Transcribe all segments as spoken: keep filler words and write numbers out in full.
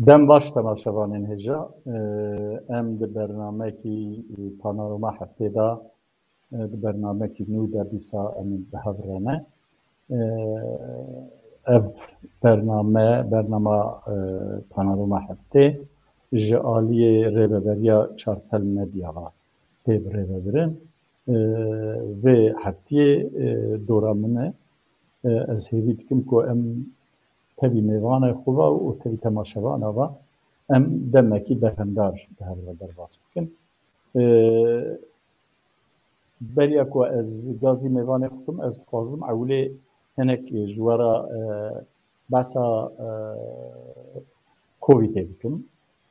Dem baş temaşevanên hêja. Ee, em di bernamekî, e, Panorama Heftê de, e, di bernamekî nû de dîsa em bi hev re ne. Ee, ev bername, bernama, e, Panorama Heftê ji aliyê Rêveberiya Çarpel Medya ve tê birêvebirin. Ee, vê heftiyê, e, dora min e. Ee, ez hêvî dikim ku em tevî mêvanê xwe ve û tevî temaşevana ve em demekî berhemdar bi hev re derbas bikin. Ee, beriya ku ez gazî mêvanê xwe bikim, ez dixwazim ewilê hinek ji we re, e, behsa, e, Covidê bikim.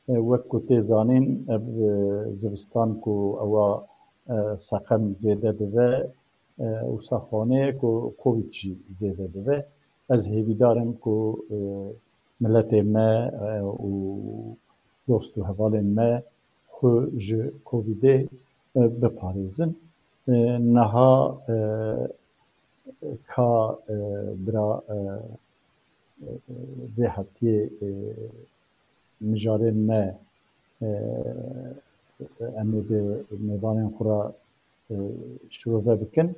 E, wek ku tê zanîn, ev, e, zivistan ku ewa, e, seqem zêde dibe, e, û saxwaneyê ku Covid jî zêde dibe. Ez hêvîdar im ku, e, miletê me, e, û dost û hevalên me xwe ji Covidê, e, biparêzin. E, niha, e, ka, e, bira, e, e, vê heftiyê, e, mijarên me, e, em ê bi mêvanên xwe re, e, şirove bikin.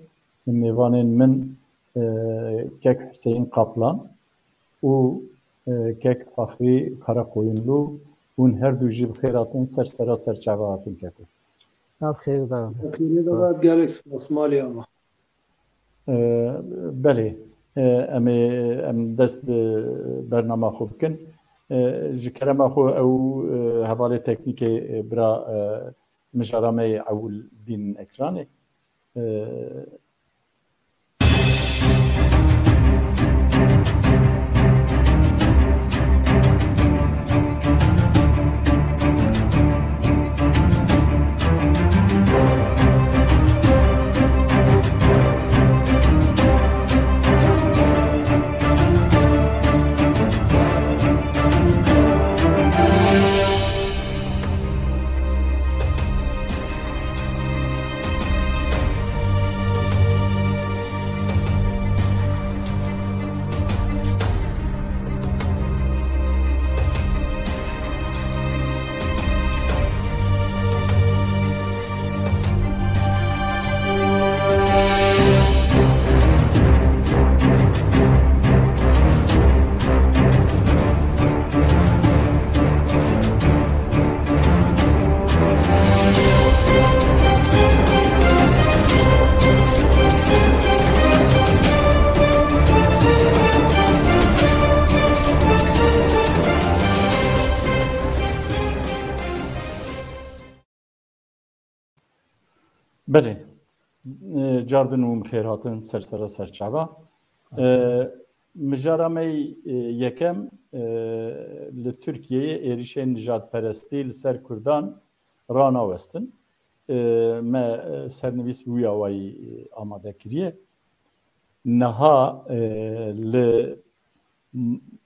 Mêvanên min, e, kek Huseyîn Kaplan û, e, kek Faxrî Karakoyunlu, hûn her du jî bi xêr hatin ser sera ser çava hatin keko. Nav xêr de. Xêrê de be, gelek spas, malê ama. Ee, belê. Ee, em ê, em dest bi bernama xwe bikin. Ee, ji kerema xwe ew, e, hevalê teknîkê, e, bira, e, mijara me yê ewil bînin ekranê. Ee, Belê. E, cardin û min xêr hatin ser sera ser çava. E, mijara me, e, yekem, e, li Tirkiyeyê êrişên nijadperestî li ser Kurdan ranawestin. E, me, e, sernivîs bi wî awayî, e, amade kiriye. Niha, e, li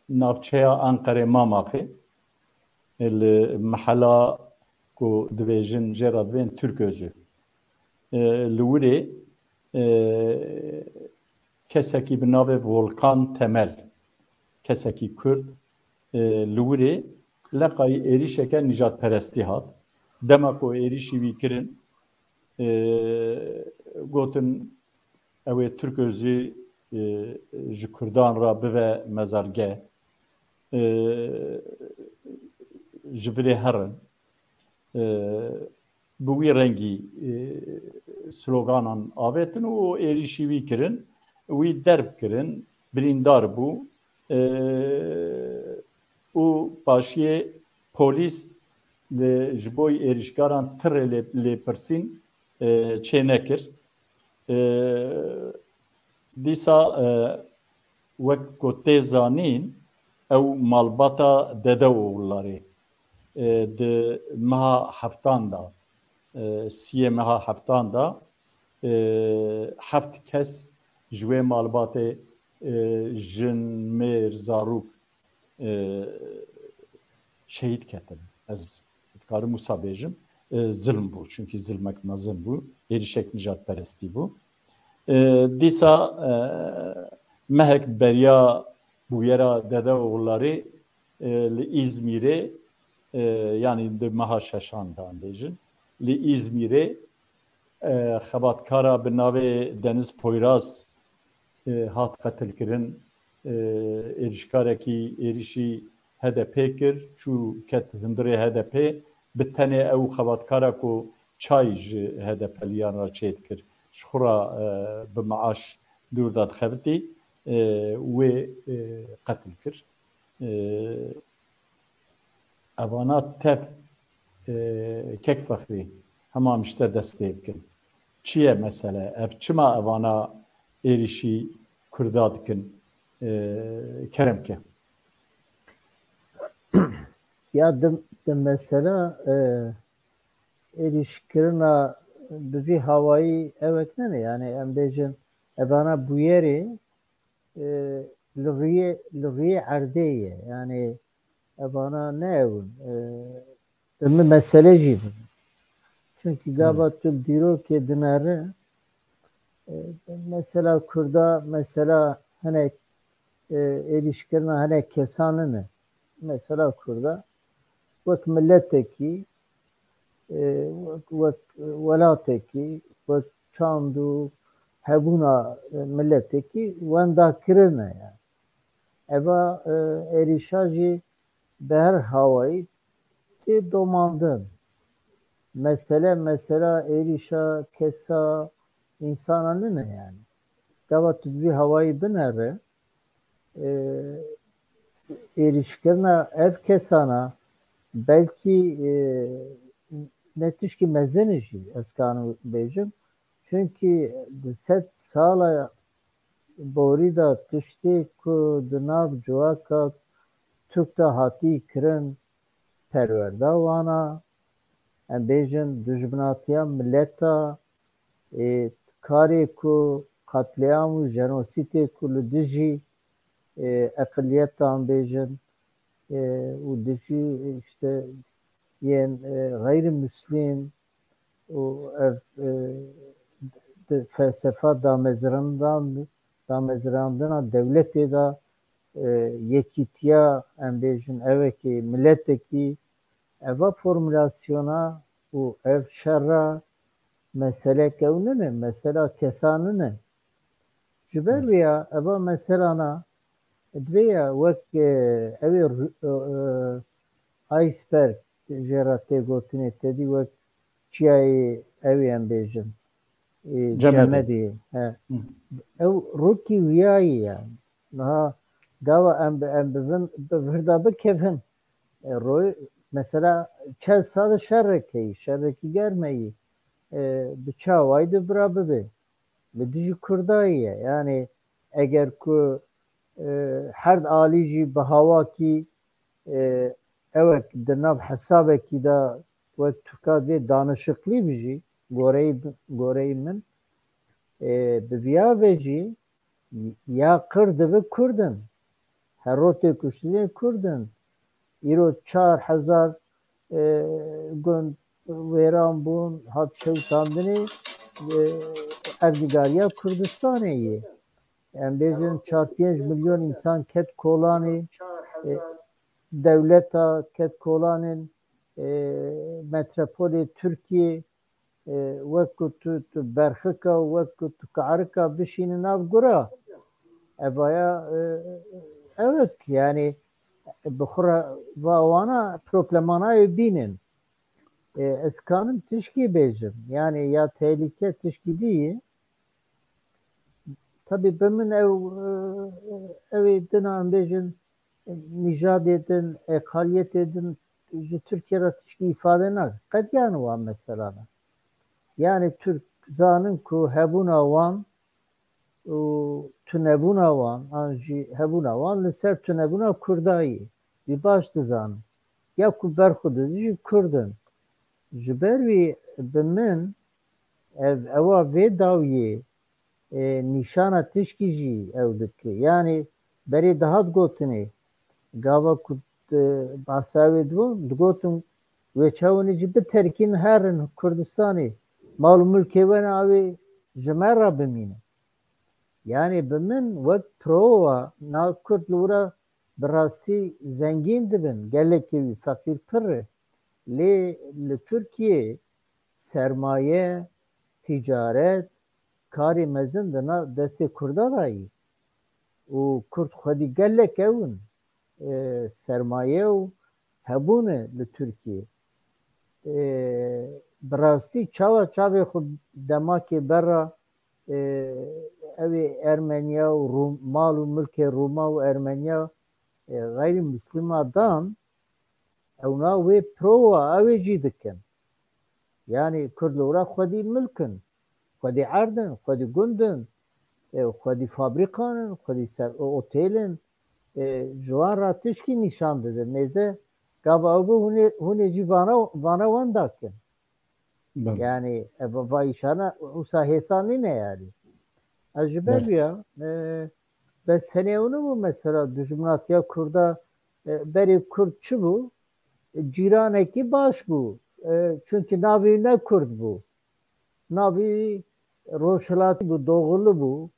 navçeya Enqerê Mamaxê, e, li mehela ku dibêjin jê re dibên Türközü. E, li wirê, e, kesekî bi navê Volkan Temel, kesekî Kurd, e, li wirê leqayî êrîşeke nijadperestî hat. Dema ku êrîşî wî kirin, e, gotin, ew ê Türközü, e, ji Kurdan re bibe mezargeh. E, ji virê herin. E, bi wî rengî, e, sloganan avêtin û êrîşî wî kirin, wî derb kirin, birîndar bû. E, û paşiyê polîs li, ji bo êrîşkaran tirê lê, lêpirsîn, e, çê nekir. E, dîsa, e, wek ku tê zanîn, ew malbata Dede Oğulları, e, di meha heftan de, e, siyê meha heftan de, e, heft kes ji wê malbatê, e, jin, mêr, zarok, e, şehîd ketin. Ez dikarim wisa bêjim, e, zilm bû. Çunkî zilmek mezin bû. Êrişek nijadperestî bû. E, dîsa, e, mehek beriya bûyera Dede Oğulları, e, li Îzmîrê, e, yanî di meha şeşan de em bêjin, li Îzmîrê, e, xebatkara bi navê Deniz Poyraz, e, hat qetilkirin. E, êrişkarekî êrişî H D P kir, çû ket hundirê H D P, bi tenê ew xebatkara ku çay ji H D P liyan re çêdikir, ji xwe re, e, bi meaş dûr de dixebitî, e, wê, e, qetil kir. E, Evana tev, e, kek Fexrî, hema em ji te dest pê bikin. Çi ye mesele? Ev çima evana êrîşî Kurda dikin? E, kerem ke. Ya di, di mesela, e, êrîşkirina bi vî hawayî ewek nene. Yani em bêjin evana bûyerê, e, li rûyê, li rûyê erdê ye. Yani evana ne ew in. E, bi min mesele jî bin. Çünkü gava tu dîrokê dinere, e, mesela Kurda, mesela hinek, e, êrîşkirina hinek kesan nine. Mesela Kurda wek miletekî, e, wek, wek welatekî, wek çand û hebûna, e, miletekî wenda kirine yani. Eva, e, êrîşa jî bi her hawayî tê domandin. Mesele, mesela êrîşa kesa, însana nine yani. Gava tu bi vî hawayî binere, e, êrîşkirina ev kesana belkî, e, ne tişkî mezin jî ez kanim bêjim. Çünkü di sed sala borî de tiştê ku di nav civaka Türk de hatî kirin, perwerda wana, em bêjin dijminatiya mileta, ê, karê ku qetlîam û jenosîdê ku li dijî, ê, eqiliyetan bêjin, ê, û dijî, işte, yên, ê, xeyrî muslîm û ev, ê, di felsefa damezrandan-, damezrandina dewletê de, ê, yekîtiya, em bêjin, evekê, miletekî, eva formulasyona û ev şerra meseleke ew nine, mesela kesa nine. Ji ber vê ya eva meselana divê ya wek, e, ew ê ru-, e, e, iceberg jê re tê gotinê, te dî wek çiyayê ew ê em bêjin, e, Cemedê. Cemedê, he. Hı. Ew rokî wiyayî ye. Niha gava em bi, em bi vin, bi vir de bikevin. E, roy, mesela çend sal şerrekeyî, şerrekî germeyî, e, bi çawayî di bira bibe. Li dijî Kurdayî ye. Yani eger ku, e, herd alî jî bi hawakî, e, ewek di nav hesabekî de wek Tirka divê danişiklî bijî, goreyî, goreyî min, e, bi viya ve jî ya qir dibi Kurd in. Her rotê kuştinê Kurd in. Îro çar hezar, e, gund wêran bûn, hat şewitandinê, e, erdnîgariya Kurdistanê ye. Em bêjin çar pênc milyon însan ket kolanê, e, dewleta ket kolanên, e, metropolê Tirkiyê, e, wek ku tu, tu berxika û wek ku tu karika bişînî nav gura. Evaya, e, evet, yani bi xwe re va wana problemanayê bînin. E, ez kanim tişkî bêjim. Yani ya tehlike tişkî dî. Tabii bi min ew, e, ew ê dina em bêjin, nîjadê din, eqaliyetê din ji Tirkiye re tişkî îfade nake. Qediyan wan mesela ne. Yani Türk zanin ku hebûna wan û tunebûna wan, an jî hebûna wan li ser tunebûna Kurdayî, wî baş dizanin. Ya ku berxwe didin jî Kurd in. Ji ber wî bi min ev, ewa vê dawiyê, e, nîşana tişkî jî ew dike. Yani berê dihat gotinê, gava ku, e, bahsa wê dibû, digotin wê çawinê jî biterkîn herin Kurdistanê. Mal û milkê we ne, ew ê ji me re bimîne. Yani bi min wek prova na Kurd li wira bi rastî zengîn dibin, gelekî wî feqîrpir e. Lê li Tirkiyê sermaye, tîcaret, karê mezin di na destê Kurda de yî. Û Kurd xwedî gelek ew in, e, sermaye û hebûn e li Tirkiyê. E, bi rastî çawa çavê xwe demakê berra, e, ew ê Ermeniya û Rûm, mal û milkê Rûma û Ermeniya, e, xeyrî Mislima dan, ewna wê prowa ew ê jî dikin. Yanî Kurd li wira xwedî milk in, xwedî erd in, xwedî gund in, e, xwedî fabrîkan in, xwedî ser otêl in. E, ji wan re tişkî nîşan didin. Mêze gava ew bi hûnê, hûnê jî vana, vana wenda kin. Belê. Yanî, e, va, va îşana wisa hêsan nîne yanî. Ez ji ber Belê. vîya, e, bes tenê ew nebû mesela dijminatiya Kurda, e, berê Kurd çi bû? E, cîranekî baş bû. E, çunkî navê wî ne Kurd bû. Navê wî Rojhilatî bû, Doğulu bû,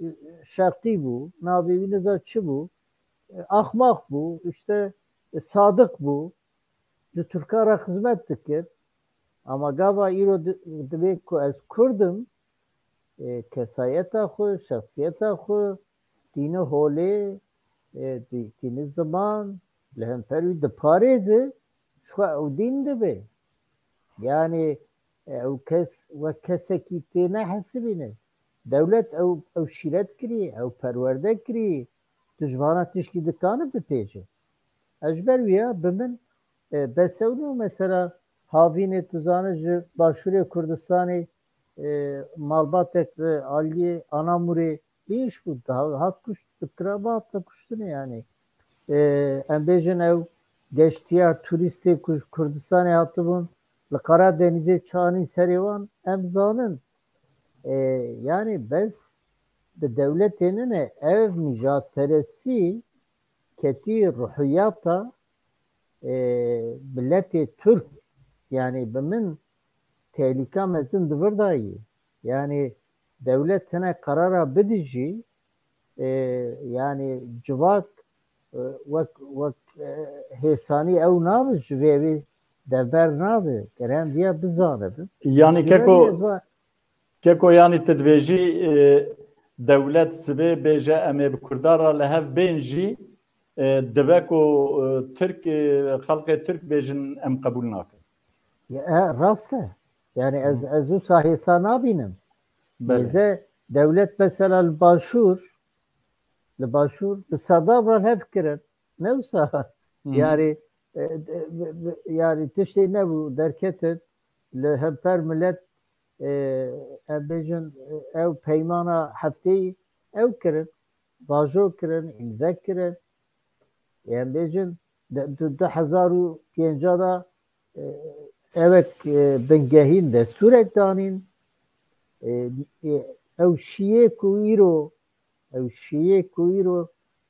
e, Şerqî bû. Navê wî niza çi bû? E, Axmaq bû, işte, e, Sadiq bû. Ji Tirka re xizmet dikir. Ama gava îro di-, dibê ku ez Kurd im, e, kesayeta xwe, şexsiyeta xwe, tîne holê, e, tî-, tîne ziman, li hemper wî diparêze, ji xwe ew dîn dibe. Yanî, e, ew kes wek kesekî tê nehesibîne. Dewlet ew, ew şîret kirî, ew perwerde kirî, tu ji vana tişkî dikane bipêje. Ez ji ber wî ya bi min, e, bes ew nîyo, mesela Havînê, tu zanî ji Başûrê Kurdistanê, e, malbatek li aliyê Anamûrê bîş bû, da-, hat kuşt, bi kirava hate kuştinê yanî. E, em bêjin ew geştiyar, turîstê ku ji Kurdistanê hatibûn, li Qaradenîzê çi anîn serê wan, em zanin. E, yanî bes bi dewletê nine, ev nîjadperestî ketî ruhiyata, e, miletê Tirk, yanî bi min tehlîka mezin di vir de yî. Yanî dewlet hine qerara bidijî, e, yanî civak, e, wek, wek, e, hêsanî ew nabe, ji vê wî devber nabe. Gerek em viya bizanibin. Yanî Ji ber keko, vê va- Keko, yanî tu dibêjî, e, dewlet sibê bêje em ê bi Kurdan re li hev bên jî, e, dibe ku, e, Tirk, e, xelkê Tirk bêjin em qebûl nakin. Ya, e, rast e. Yanî ez, Hı. ez wisa hêsa nabînim. Belê. Mêze dewlet mesela li Başûr, li Başûr bi sedan re hev kirin. Ne wisa. Hı. Yanî, e, de-, de-, de-, yanî tiştê nebû derketin li hemper milet, e, em bêjin, e, ew peymana hefteyî ew kirin, vajo kirin, îmze kirin. Em bêjin de-, du, du hezar û pênca de, e, ewek, e, bingehîn destûrek danîn. E, e, ew şiyê ku îro, ew şiyê ku îro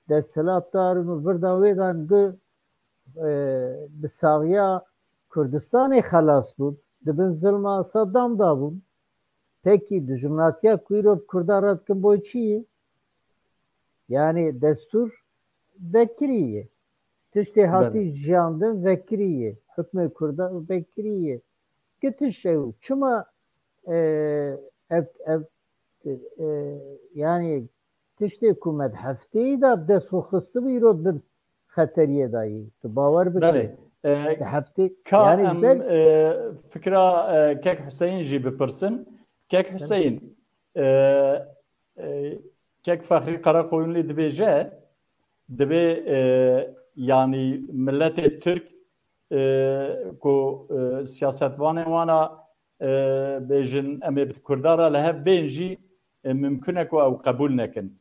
desthilatdar in û virda wê dan gu, e, bi saxiya Kurdistanê xelas bûn, di bin zilma Saddam da bûn. Pekî dijminatiya ku îro bi Kurdan re dikin bo çi ye? Yanî destûr vekirî ye. Tiştê hatî Belê. jiyandin vekirî ye. Hukmê Kurdan vekirî ye. Ki tişt ew, çima, e, ev, ev, e, yanî tiştê ku me di hefteyî de bi dest xwe xistibû, îro di xeteriyê de yî. Tu bawer bike. Belê. E, Di heftê, ka yanî em, ber- e, fikra, e, Kek Huseyîn jî bipirsin. Kek Huseyîn, e, e, Kek Fexrî Karakoyunlî dibêje, dibê, e, yanî miletê Tirk, e, ku, e, siyasetvanê wana, e, bêjin em ê bi Kurda re li hev bên jî, e, mimkun e ku ew qebûl nekin.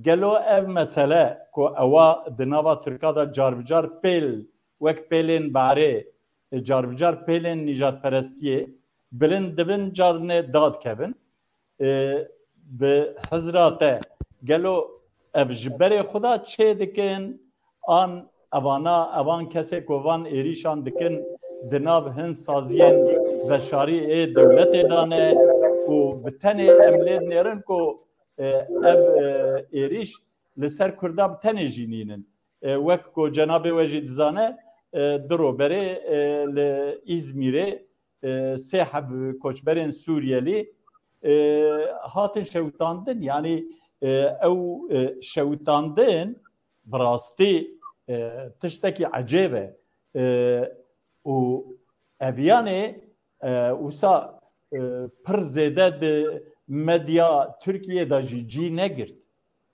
Gelo ev mesele ku ewa di nava Tirka de carbicar pêl, wek pêlên barê, e, carbicar pêlên nîjadperestiyê bilind dibin, carnê dadikevin. E, bi hizra te, gelo ev ji berê xwe de çê dikin, an evana, evan kesê ku van êrîşan dikin, di nav hin saziyên veşarî ê dewletê de ne û bi tenê em lê dinêrin ku, e, ev, e, êrîş li ser Kurda bi tenê jî nînin. E, wek ku cenabê we jî dizane, e, du ro berê, e, li Îzmîrê, e, sê heb koçberên Sûriyelî, e, hatin şewitandin. Yanî, e, ew, e, şewitandin bi rastî, e, tiştekî ecêb e. E, û ev yanê, e, wisa, e, pir zêde di medya Tirkiyê de jî cî negirt.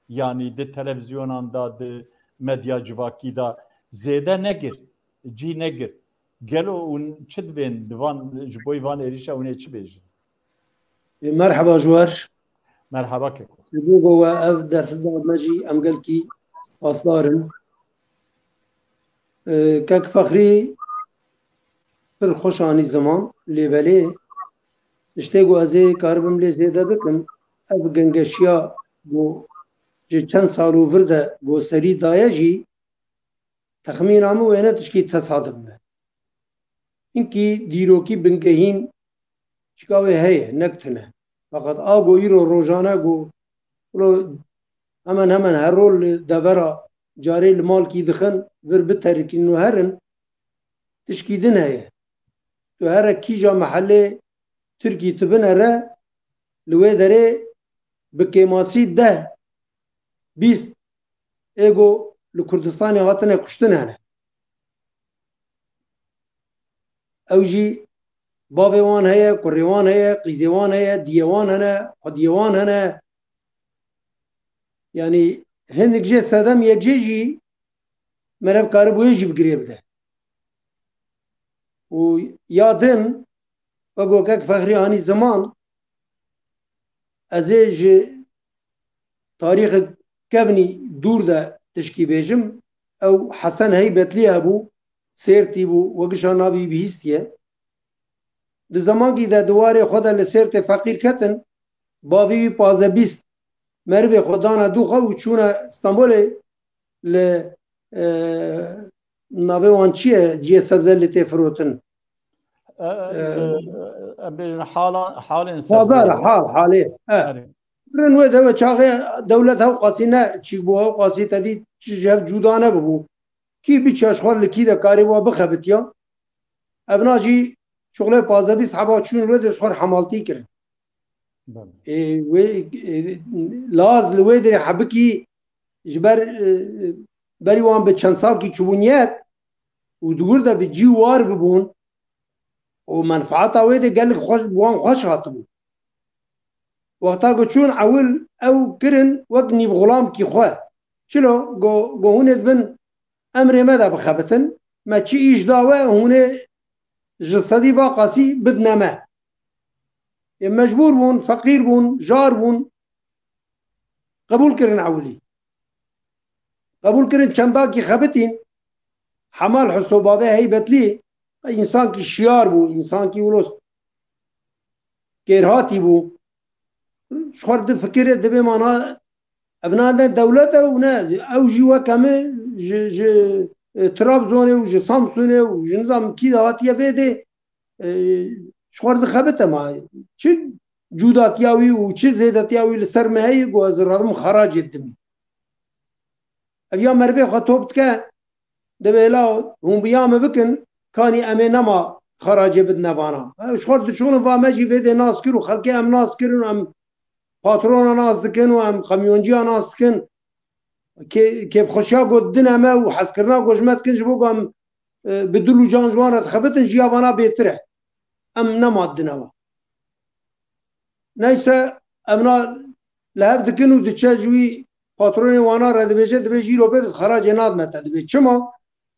Yanî di televîzyonan de, di medya civakî de zêde negirt, cî negirt. Gelo hûn çi dibên di van, ji bo van êrîşa hûn ê çi bêjin? Ê, merheba ji we re. Merheba keko. Ji bo ku we ev derfet da me jî em gelkî spasdar in. Ê, kek Fexrî pir xweş anî ziman, lê belê tiştê ku ez ê karibim lê zêde bikim, ev gengeşiya ku ji çend sal û vir de ku serî daye jî, texmîna min wê ne tişkî tesadif be. Hinkî dîrokî bingehîn çika wê heye, nek tune. Feqet a ku îro rojane ku, wilo hemen hemen her rol li devera carê li malkî dixin, vir biterikîn û herin, tişkî din heye. Tu here kîja mehelê Tirkî tu binere, li wê derê bi kêmasî deh, bîst ê ku li Kurdistanê hatine kuştin hene. Ew jî bavê wan heye, kurê wan heye, qîzê wan heye, diyê wan hene, xwediyê wan hene. Yanî hinek jê sedem yek jê jî merev karibû wê jî bi girê bide. Û ya din, wek kek Fexrî anî ziman, ez ê ji tarîxek kevnî dûr de tişkî bêjim. Ew Hesen Heybetlî hebû, Sêrtî bû, we gişa navî bihîstiye. Di zemankî de di warê xwe de li Sêrtê feqîr ketin, bavê wî pazdeh bîst merivê xwe dane dû xwe û çûne Stenbolê li, e, navê wan çi ye? Cihê sebze lê tê firotin. E, e, e, em bêjin hala-, halên sebze. Pazar, hal, halê. E. Erê. Rin wê de we çaxê dewlet hewqasî ne çîk bû, hewqasî te dî çi ji hev cuda nebibû. Kî biçe ji xwe li kî de karê wa bixebitiya. Evna jî şuxlê pazdeh bîst heba çûn wê de ji xwe hemaltî kirin. Belê. Ê, wê, ê, laz li wê derê hebikî ji ber, e, berî wan bi çend salkî çûbûn yet û di wir de bi cî war bibûn û menfaata wê de gelek xweş, bi wan xweş hatibû. Wexta ku çûn ewil ew kirin wek nîvxulamkî xwe. Çilo, go, go hûn ê dibin emrê me de bixebitin, me çi îş da we, hûn ê ji sedî va qasî bidne me. Ê mecbûr bûn, feqîr bûn, jar bûn, qebûl kirin ewilî. Qebûl kirin çendakî xebitîn, Hemal Hiso bavê Heybetlî, însankî şiyar bû, însankî wilo kêrhatî bû. Ji xwe difikire, dibê mana, ev ne dewlet e û ne, ew jî weke min ji, ji, e, Trabzonê û ji Samsunê û ji nizam kî de hatiye vê dê, e, ji xwe dixebite ma. Çi cudatiya wî û çi zêdetiya wî li ser me heye, ku ez radim xeracê dimî. Ev ya merivê xwe top dike, dibê la hûn bi ya me bikin, kanî em ê nema xeracê bidine vana. E, ji xwe dişon va me jî vê dê nas kir û xelkê em nas kirin û em patrona nas dikin û em kamyonciya nas dikin. Kê-, kêfxweşiya ku didine me û hezkirina ku ji me dikin ji bo ku em, e, bi dil û can ji wan re dixebitin, jiya vana bêtir e. Em nema didine wan. Neyse, evna li hev dikin û diçe ji wî patronê wana re dibêje, dibê jî îro pê biz xeracê nadime te. Dibê çima?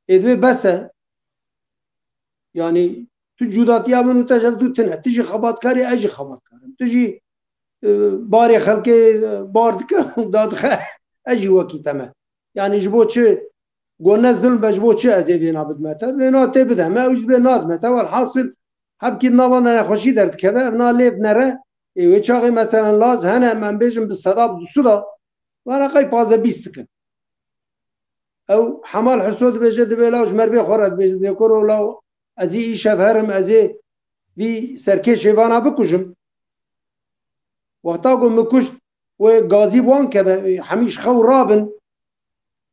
Ê dibê bes e. Yanî tu cudatiya min û te ji hev dû tune. Tu jî xebatkar î, ez jî xebatkar im. Tu jî, e, barê xelkê, e, bar dike û dadixe, ez jî wekî te me. Yanî ji bo çi go ne zilm be, ji bo çi ez ê vêna bidime te? Vêna tê bide me, ew jî dibê nadime te. Welhasil hebkî di nava de nexweşî derdikeve, ev na lê dinere. Ê wê çaxê meselen laz hene, em, em bêjin bi seda bi du seda, were qey pazdeh bîst dikin. Ew Hemal Hiso dibêje, dibê law ji merivê xwe re dibêje, dibê kuro law ez ê îşev herim, ez ê vî serkêşê vana bikujim. Wexta ku min kuşt, wê gazî bi wan keve, hemî ji xew rabin.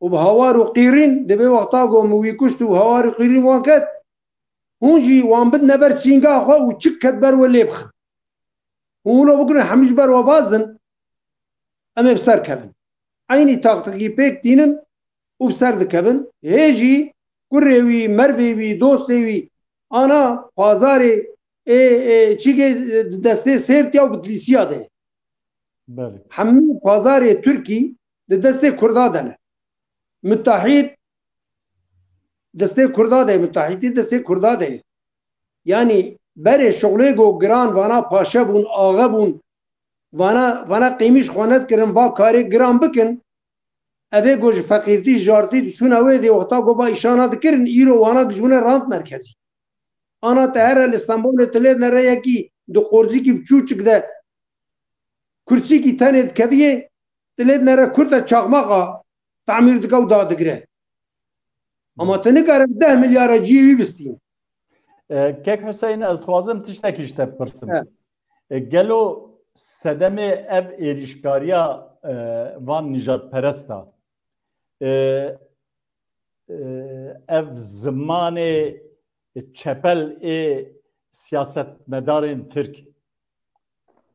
û bi hawar û qîrîn, divê wexta ku min wî kuşt û hawar û qîrîn wan ket, hûn jî wan bidine ber sînga xwe û çik ket ber we lê bixin. Hûn wilo bigirin, hemî ji ber we bazdin, em ê bi ser kevin. Eynî taktikî pêk tînin û bi ser dikevin. Hê jî kurê wî, mervê wî, dostê wî ana pazarê ê, ê, çîkê di destê Sêrtiya û Bitlîsiya de ye. Belê. Hemî pazarê Tirkî di destê Kurda de ne. Mitahîd destê Kurda de ye, mitahîdî destê Kurda de ye. Yanî berê şuxlê ku giran vana paşe bûn, axe bûn, vana, vana qîmîş xwe nedikirin, va karê giran bikin, evê ku ji feqîrtî, jartî diçûne wê dê wexta ku va îşana dikirin, îro wana dijbûne rant merkezî. Ana te here li Stenbolê tu lê nere yekî di qorzîkî biçûçik de kursîkî tenê dikeviyê, tu lê nere kurte çaxmaqa tamîr dike û dadigire. Ama tu nikare bi deh milyara cihê wî bistîn. E, Kek Hüseyin, ez dixwazim tiştekî ji te bipirsim. Evet. E, gelo sedemê ev êrîşkariya, e, van nijadperesta, e, e, ev zimanê çepel ê siyasetmedarên Tirk,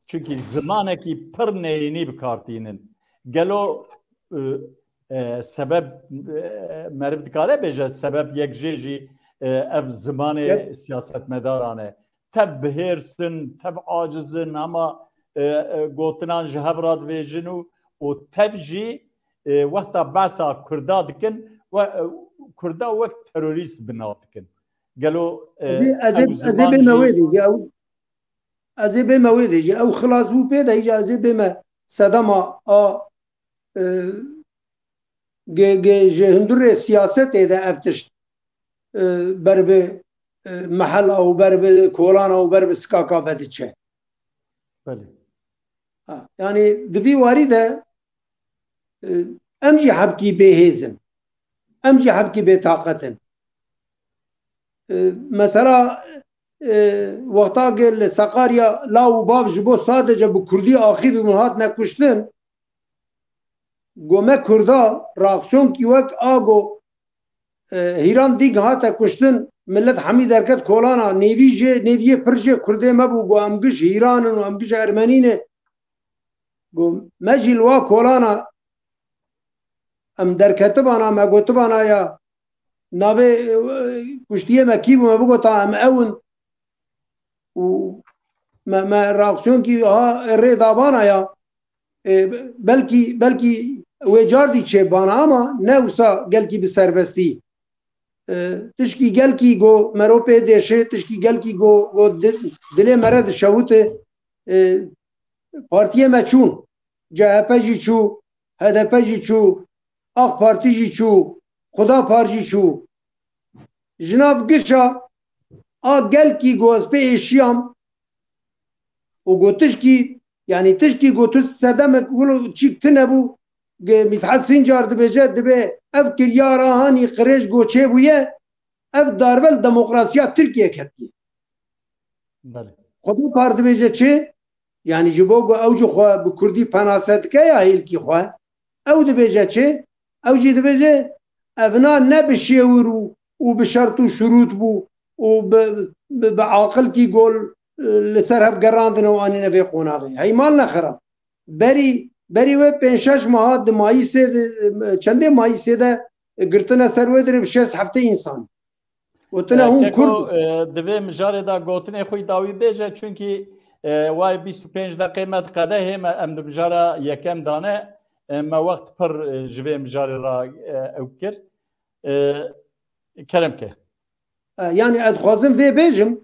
çunkî zimanekî pir neyînî bi kar tînin. Gelo, e, e, sebeb, e, meriv dikare bêje, sebeb yek jê jî, e, ev zimanê Yep. siyasetmedaran e. Tev bihêrs in, tev aciz in, hema, e, e, gotinan ji hev re divêjin û, û tev jî, e, wexta behsa Kurda dikin, we, e, Kurda wek terorîst bi nav dikin. Gelo, e, Ez ê, ez ê, ew ez ê ziman bême jî wê dê, ew, ez ê bême wê dê, ew xilas bû pê de, îca ez ê bême sedema a, e, ge-, ge-, ji hundirê siyasetê de ev tişt, e, ber bi, e, mehela û ber bi kolana û ber bi sikaka ve diçe. Belê. Ha, yanî di vî warî de, e, em jî hebkî bêhêz in. Em jî hebkî bêtaqet in. E, mesela, e, wexta gel li Sakarya law û bav ji bo sadece bi kurdî axivî min hatine kuştin, go me kurda reaksiyonkî wek a go, e, Hîran Dîg hate kuştin, millet hemî derket kolana, nêvî jê, nêviyê pir jê kurdê me bû, go em giş Hîran in û em giş Ermenî ne. Go me jî li wa kolana em derketibana, me gotibana ya navê, e, kuştiyê me kî bû, me bigota em ew in. Û me, me reaksiyonkî ha rê dabana ya, e, belkî, belkî wê car dî çê bana ama ne wisa gelkî bi serbestî. E, tişkî gelkî go mero pê dêşê, tişkî gelkî go, go di-, dilê mere dişewite, e, partiyê me çûn. C H P jî çû, H D P jî çû, AK Partî jî çû, Xuda Par jî çû. Ji nav gişa a gelkî ku ez pê êşiyam û ku tişkî, yanî tişkî ku tu sedemek wilo çîk tune bû, ge-, Mîthat Sincar dibêje, dibê ev kiryara hanî qirêj ku çêbûye, ev darbe li demokrasiya Tirkiye ketiye. Belê. Xuda Par dibêje çi? Yanî ji bo ku ew ji xwe bi kurdî penase dike ya hêlkî xwe, ew dibêje çi? Ew jî dibêje, evna ne bi şêwir û, û bi şert û şurût bû û bi, bi, bi aqilkî gol, e, li ser hev gerandine û anîne vê qonaxê. Hey mal nexera. Berî, berî wê pênc şeş meha di Mayîsê de, çendê Mayîsê de girtine ser wê dirê bi şêst heftê însan. Gotine E, hûn Keko, kurd in. E, divê mijarê de gotinê xwe dawî bêje, çunkî, e, way bîst û pênc deqê me diqedehê me, em di mijara yekem dane, e, me wext pir, e, ji vê mijarê re, e, ew kir. E, kerem ke. E, yanî ez dixwazim vê bêjim,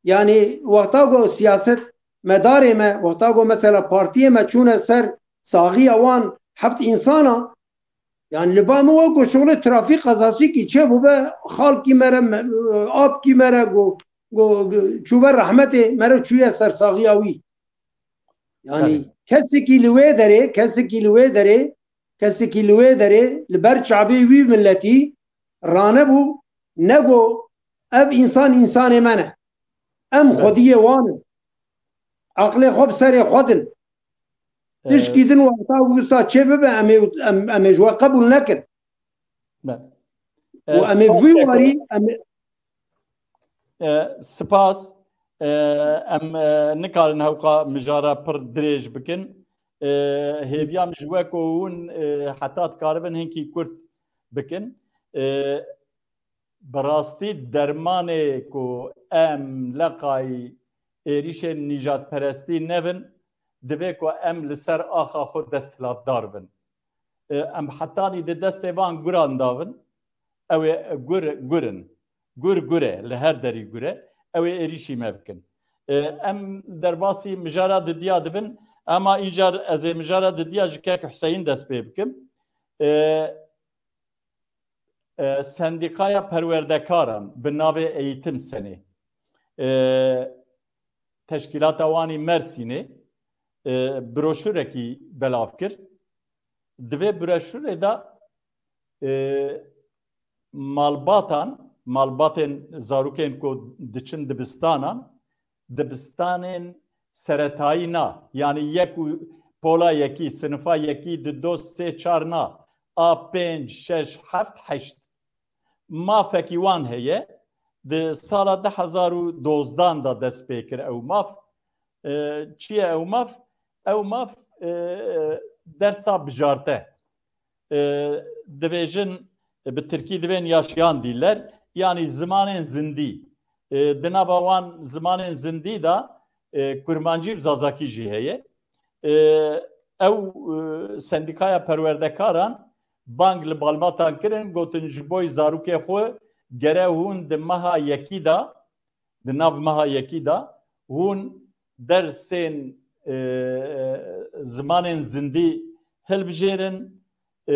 yanî wexta ku siyaset medarê me, wexta ku mesela partiyê me çûne ser saxiya wan heft însana, yanî li ba min wek ku şixulê trafîk qezasîkî çêbûbe, xalkî me re, me, apkî me re ku, ku, ku çûbe rehmetê me re çûye ser saxiya wî. Yanî Belê. kesekî li wê derê, kesekî li wê derê, kesekî li wê derê li ber çavê wî miletî ranebû, nego ev însan însanê me ne. Em Belê. xwediyê wan in. Aqlê xwe bi serê xwe din. Ee, Tişkî din wexta wisa çê bibe, em ê, em, em ê ji we qebûl nekin. Û em ê vî warî em ê E, spas. E, em, e, nikarin hewqa mijara pir dirêj bikin. E, hêviya min ji we ku hûn, e, heta dikaribin hinkî kurt bikin. E, bi rastî dermanê ku em leqayî êrîşên nîjadperestî nebin, divê ku em li ser axa xwe desthilatdar bin. E, em hetanî di destê van guran davin. Ew ê gur, gur in. Gur, gur e. Li her derî gur e. Ew ê êrîşî me bikin. E, em derbasî mijara didiya dibin. Ema îcar ez ê mijara didiya ji kek Huseyîn dest pê bikim. E, e, Sendîkaya Perwerdekaran bi navê Eğitim Senê. E, Teşkîlata Wanî Mersînê, e, broşurekî belav kir. Di vê broşurê de, e, malbatan, malbatên zarokên ku diçin dibistanan, dibistanên seretayî na, yanî yek û pola yekî, sinifa yekî, di dos, sê, çar na, a pênc, şeş, heft, heşt. Mafekî wan heye. Di sala du hezar û dozdan de dest pê kir ew maf. E, çi ye ew maf? Ew maf, e, dersa bijarte. E, dibêjin, e, bi tirkî dibên yaşayan diller, yanî zimanên zindî. E, di nava wan zimanên zindî de, e, kurmancî û zazakî jî heye. E, ew, e, sendîkaya perwerdekaran bang li balmatan kirin, gotin ji bo zarokê xwe gere hûn di meha yekî de, di nav meha yekî de hûn dersên, e, zimanên zindî hilbijêrin, e,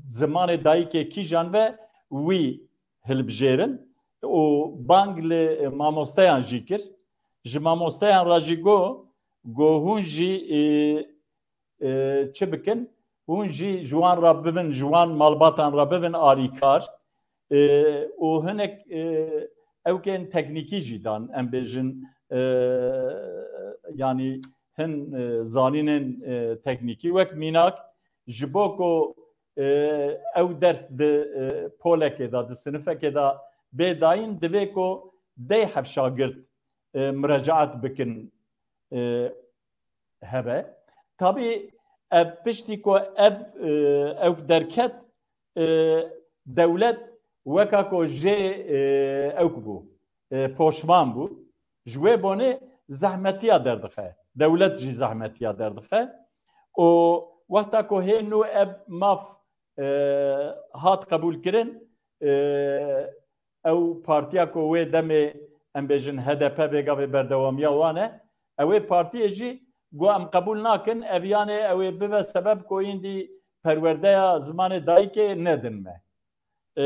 zimanê dayikê kîjan ve wî hilbijêrin û bang li mamosteyan jî kir. Ji mamosteyan re jî got, got hûn jî, e, e, çi bikin? Hûn jî ji wan re bibin, ji wan malbatan re bibin alîkar. E, û hinek, e, ewkên teknîkî jî dan, em bêjin, e, yanî hin, e, zanînên, e, teknîkî. Wek mînak, ji bo ku, e, ew ders di, e, polekê de, di sinifekê de bê dayîn, divê ku deh heb şagirt, e, miracaat bikin, e, hebe. Tabî ev piştî ku ev, e, ewk derket, e, dewlet weka ku jê, e, ewk bû, e, poşman bû. Ji wê bonê zehmetiya derdixe. Dewlet jî zehmetiya derdixe. Û wexta ku hê nû ev maf, e, hat qebûl kirin, e, ew partiya ku wê demê, em bêjin, H D P vêga vê berdewamiya wan e, ew ê partiyê jî got, em qebûl nakin, ev yanê ew ê bibe sebeb ku îndî perwerdeya zimanê dayikê nedin me. E,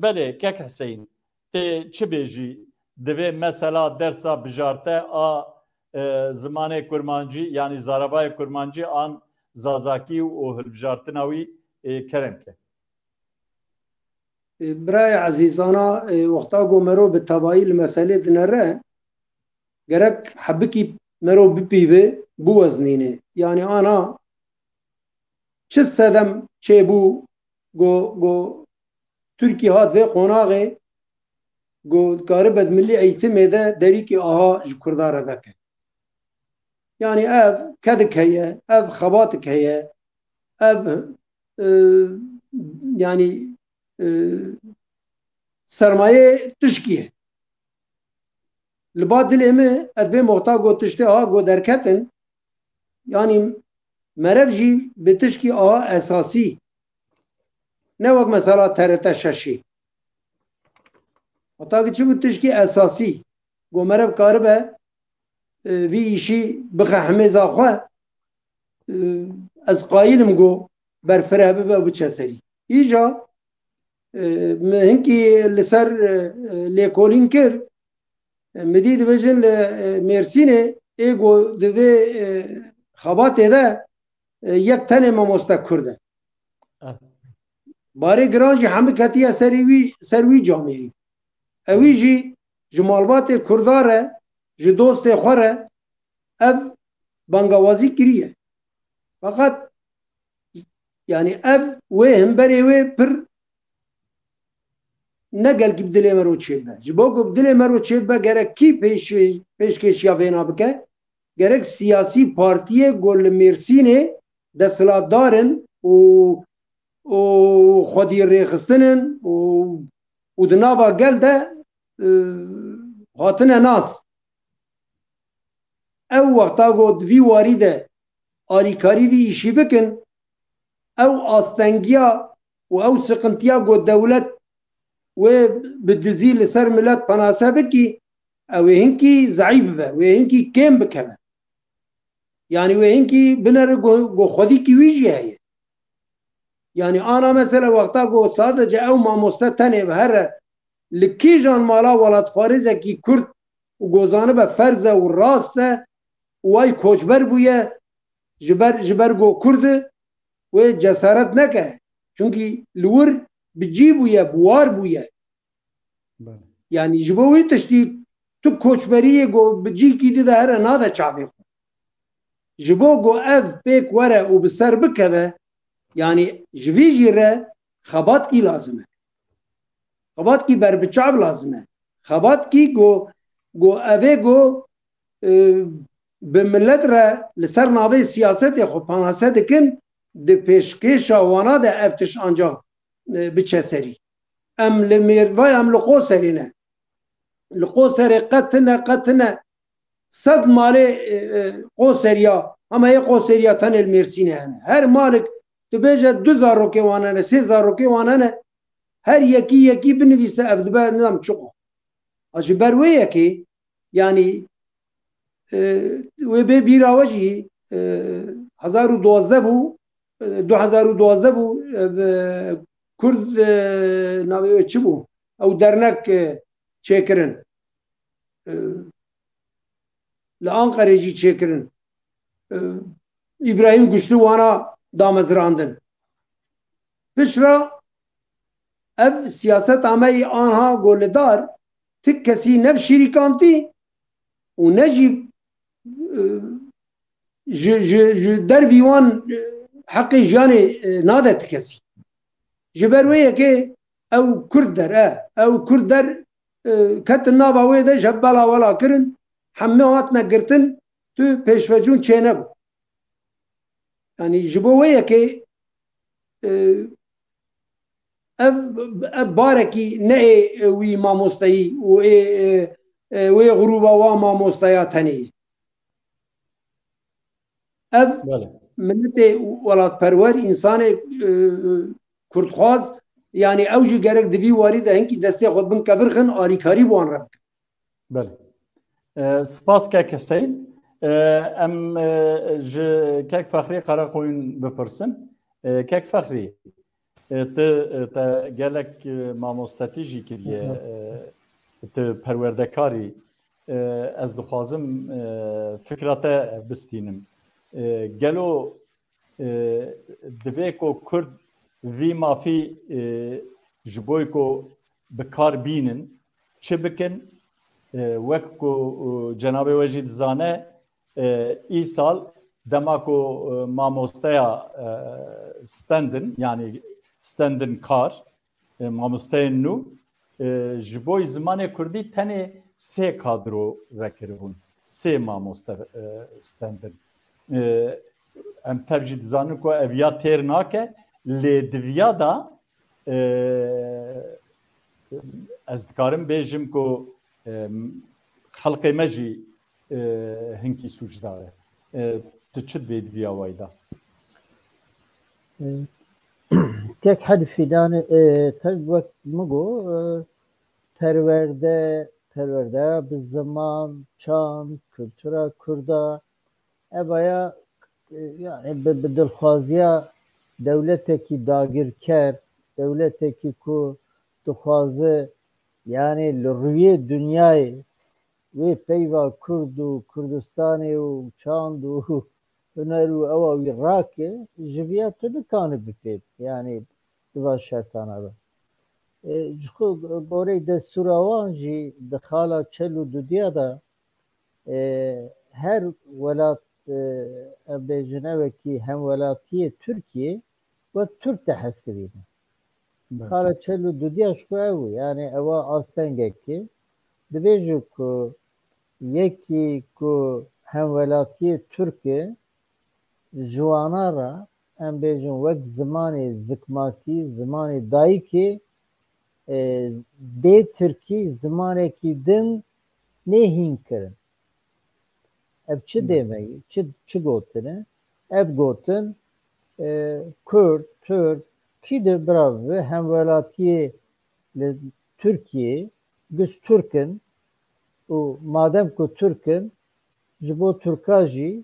belê, kek Heseyîn, tê çi bêjî? Divê mesela dersa bijarte a, e, zimanê kurmancî, yanî zaravayê kurmancî an zazakî û hilbijartina wî, e, kerem ke. E, birayê ezîzana, e, wexta ku mero bi tevayî li meselê dinere, gerek hebikî mero bipîve, biweznîne. Yanî ana çi sedem çêbû, go, go Tirkî hat vê qonaxê, go karibe di milî eğitimê de derîkî aha ji Kurda re veke. Yanî ev kedik heye, ev xebatik heye, ev, e, yanî, e, sermayê tişkî ye. Li ba dilê min, ez bê moxta got tiştê ha got derketin, yanî merev jî bi tişkî aha esasî, ne wek mesela T R T şeşî. Heta ki çi bi tişkî esasî, got merev karibe, e, vî îşî bixe himêza xwe, e, ez qayîl im got berfireh bibe û biçe serî. Îja, e, min hinkî li ser, e, lêkolîn kir. E, min dî dibêjin li, e, Mêrsînê ê got di vê, e, xebatê de, e, yek tenê mamoste Kurd e. Eh. Barê giran jî hemû ketiye serê wî, ser wî camêrî. Ewî jî ji malbatê Kurda re, ji dostê xwe re ev bangawazî kiriye. Feqet, yanî ev wê himberê wê pir ne gelkî bi dilê me ro çêbibe. Ji bo ku bi dilê me ro çêbibe, gerek kî pêş-, pêşkêşiya vêna bike? Gerek siyasî partiyê ku li Mêrsînê desthilatdar in û, û xwedî rêxistin in û, û di nava gel de, e, hatine nas. Ew wexta ku di vî warî de alîkarî vî îşî bikin, ew astengiya û ew siqintiya ku dewlet wê bi dizî li ser milet penase bikî, ew ê hinkî zeîf bibe, wê hinkî kêm bikeve. Yanî wê hinkî binere ku, ku xwedîkî wî jî heye. Yanî ana mesele wexta ku sadece ew mamoste tenê bi here li kîjan mala welatparêzekî Kurd û ku zanibe ferz e û rast e û way koçber bûye, ji ber, ji ber ku Kurd e, wê cesaret neke. Çunkî li wir bi cî bûye, bi war bûye. Belê. Yanî ji bo wî tiştî tu koçberiyê ku bi cîkî di de here nade çavê xwe. Ji bo ku ev pêk were û bi ser bikeve, yanî ji vî jî re xebatkî lazim e. Xebatkî berbiçav lazim e. Xebatkî ku, ku ev ê ku, e, bi milet re li ser navê siyasetê xwe panase dikin, di pêşkêşa wana de ev tişt ancax, e, biçe serî. Em li Mêrvaya, em li Qoserê ne. Li Qoserê qet tine, qet tine. Sed malê, e, e, Qoseriya, hema yê Qoseriya tenê li Mêrsînê hene. Her malik tu bêje du zarokê wan hene, sê zarokê wan hene, her yekî yekî binivîse ev dibe nizam çiqo. A ji ber wê yekê, yanî, e, wê bê bîra we jî, e, hezar û duwazdeh bû, e, du hezar û duwazdeh bû, e, bi Kurd, e, navê wê çi bû? Ew dernek, e, çêkirin. E, li Anqerê jî çêkirin. E, Îbrahîm Guçlî wana damezrandin. Piştre ev siyaseta me yî anha golidar ti kesî ne bi şîrîkantî û ne jî, e, ji, ji, ji dervî wan, e, heqê jiyanê, e, nade ti kesî. Ji ber wê yekê ew Kurd der, e, ew Kurd der, e, ketin nava wê de ji hev bela wela kirin, hemû hatine girtin, tu pêşvecûn çênebû. Yanî ji bo wê yekê, e, ev, ev barekî ne ê wî mamosteyî û ê, e, e, wê grûba wa mamosteya tenê. Ev Belê. Miletê welatperwer, însanê, e, e, kurdxwaz, yanî ew jî gerek di vî warî de hinkî destê xwe bin kevirxin, alîkarî bi wan re bikin. Belê. E, spas kek Hüseyin. E, em, e, ji kek Fexrî Karakoyun bipirsin. E, kek Fexrî, e, tu, e, te gelek, e, mamostetî jî kiriye, e, tu perwerdekarî. E, ez dixwazim, e, fikra te bistînim. E, gelo, e, divê ku Kurd vî mafî, e, ji bo ku bi kar bînin, çi bikin? E, wek ku, e, cenabê we jî dizane, e, îsal dema ku, e, mamosteya, e, stendin, yanî stendin kar, e, mamosteyên nû, e, ji bo zimanê kurdî tenê sê kadro vekiribûn. Sê mamoste, e, stendin. E, em tev jî dizanin ku ev ya têr nake, lê di viya da, e, ez dikarim bêjim ku, e, xelqê me jî, e, hinkî sûcdar e. E, tu çi dibê di viya wayî da? E, Kek Hedî Fîdanê, e, tev wek min got, e, perwerde, perwerdeya bi ziman, çand, kultura kurda, evaya, e, yani bi, bi dilxwaziya dewletekî dagirker, dewletekî ku dixwaze, yani li rûyê dinyayê wê peyva Kurd û Kurdistanê û çand û huner û ewa wî rake, ji viya tu nikanî bipê, yani di van şertana de. E, ji xwe goreyê destûra wan jî di xala çel û dudiya de, e, her welat, e, em bêjin ew wekî hemwelatiyê Tirkiyê wek Tirk dihesibîne. Xala çel û dudiya ji xwe ew, yani ewa astengekî. Dibêje ku yekî ku hemwelatiyê Tirk e, ji wana re, em bêjin, wek zimanê zikmakî, zimanê dayikê, e, bê tirkî zimanekî din nê hîn kirin. Ev çi demek, çi, çi gotine? Ev gotin, e, Kurd, Tirk, kî de bira bi hemwelatiyê li Tirkiyê, giş Tirk in û madem ku Tirk in, ji bo Tirka jî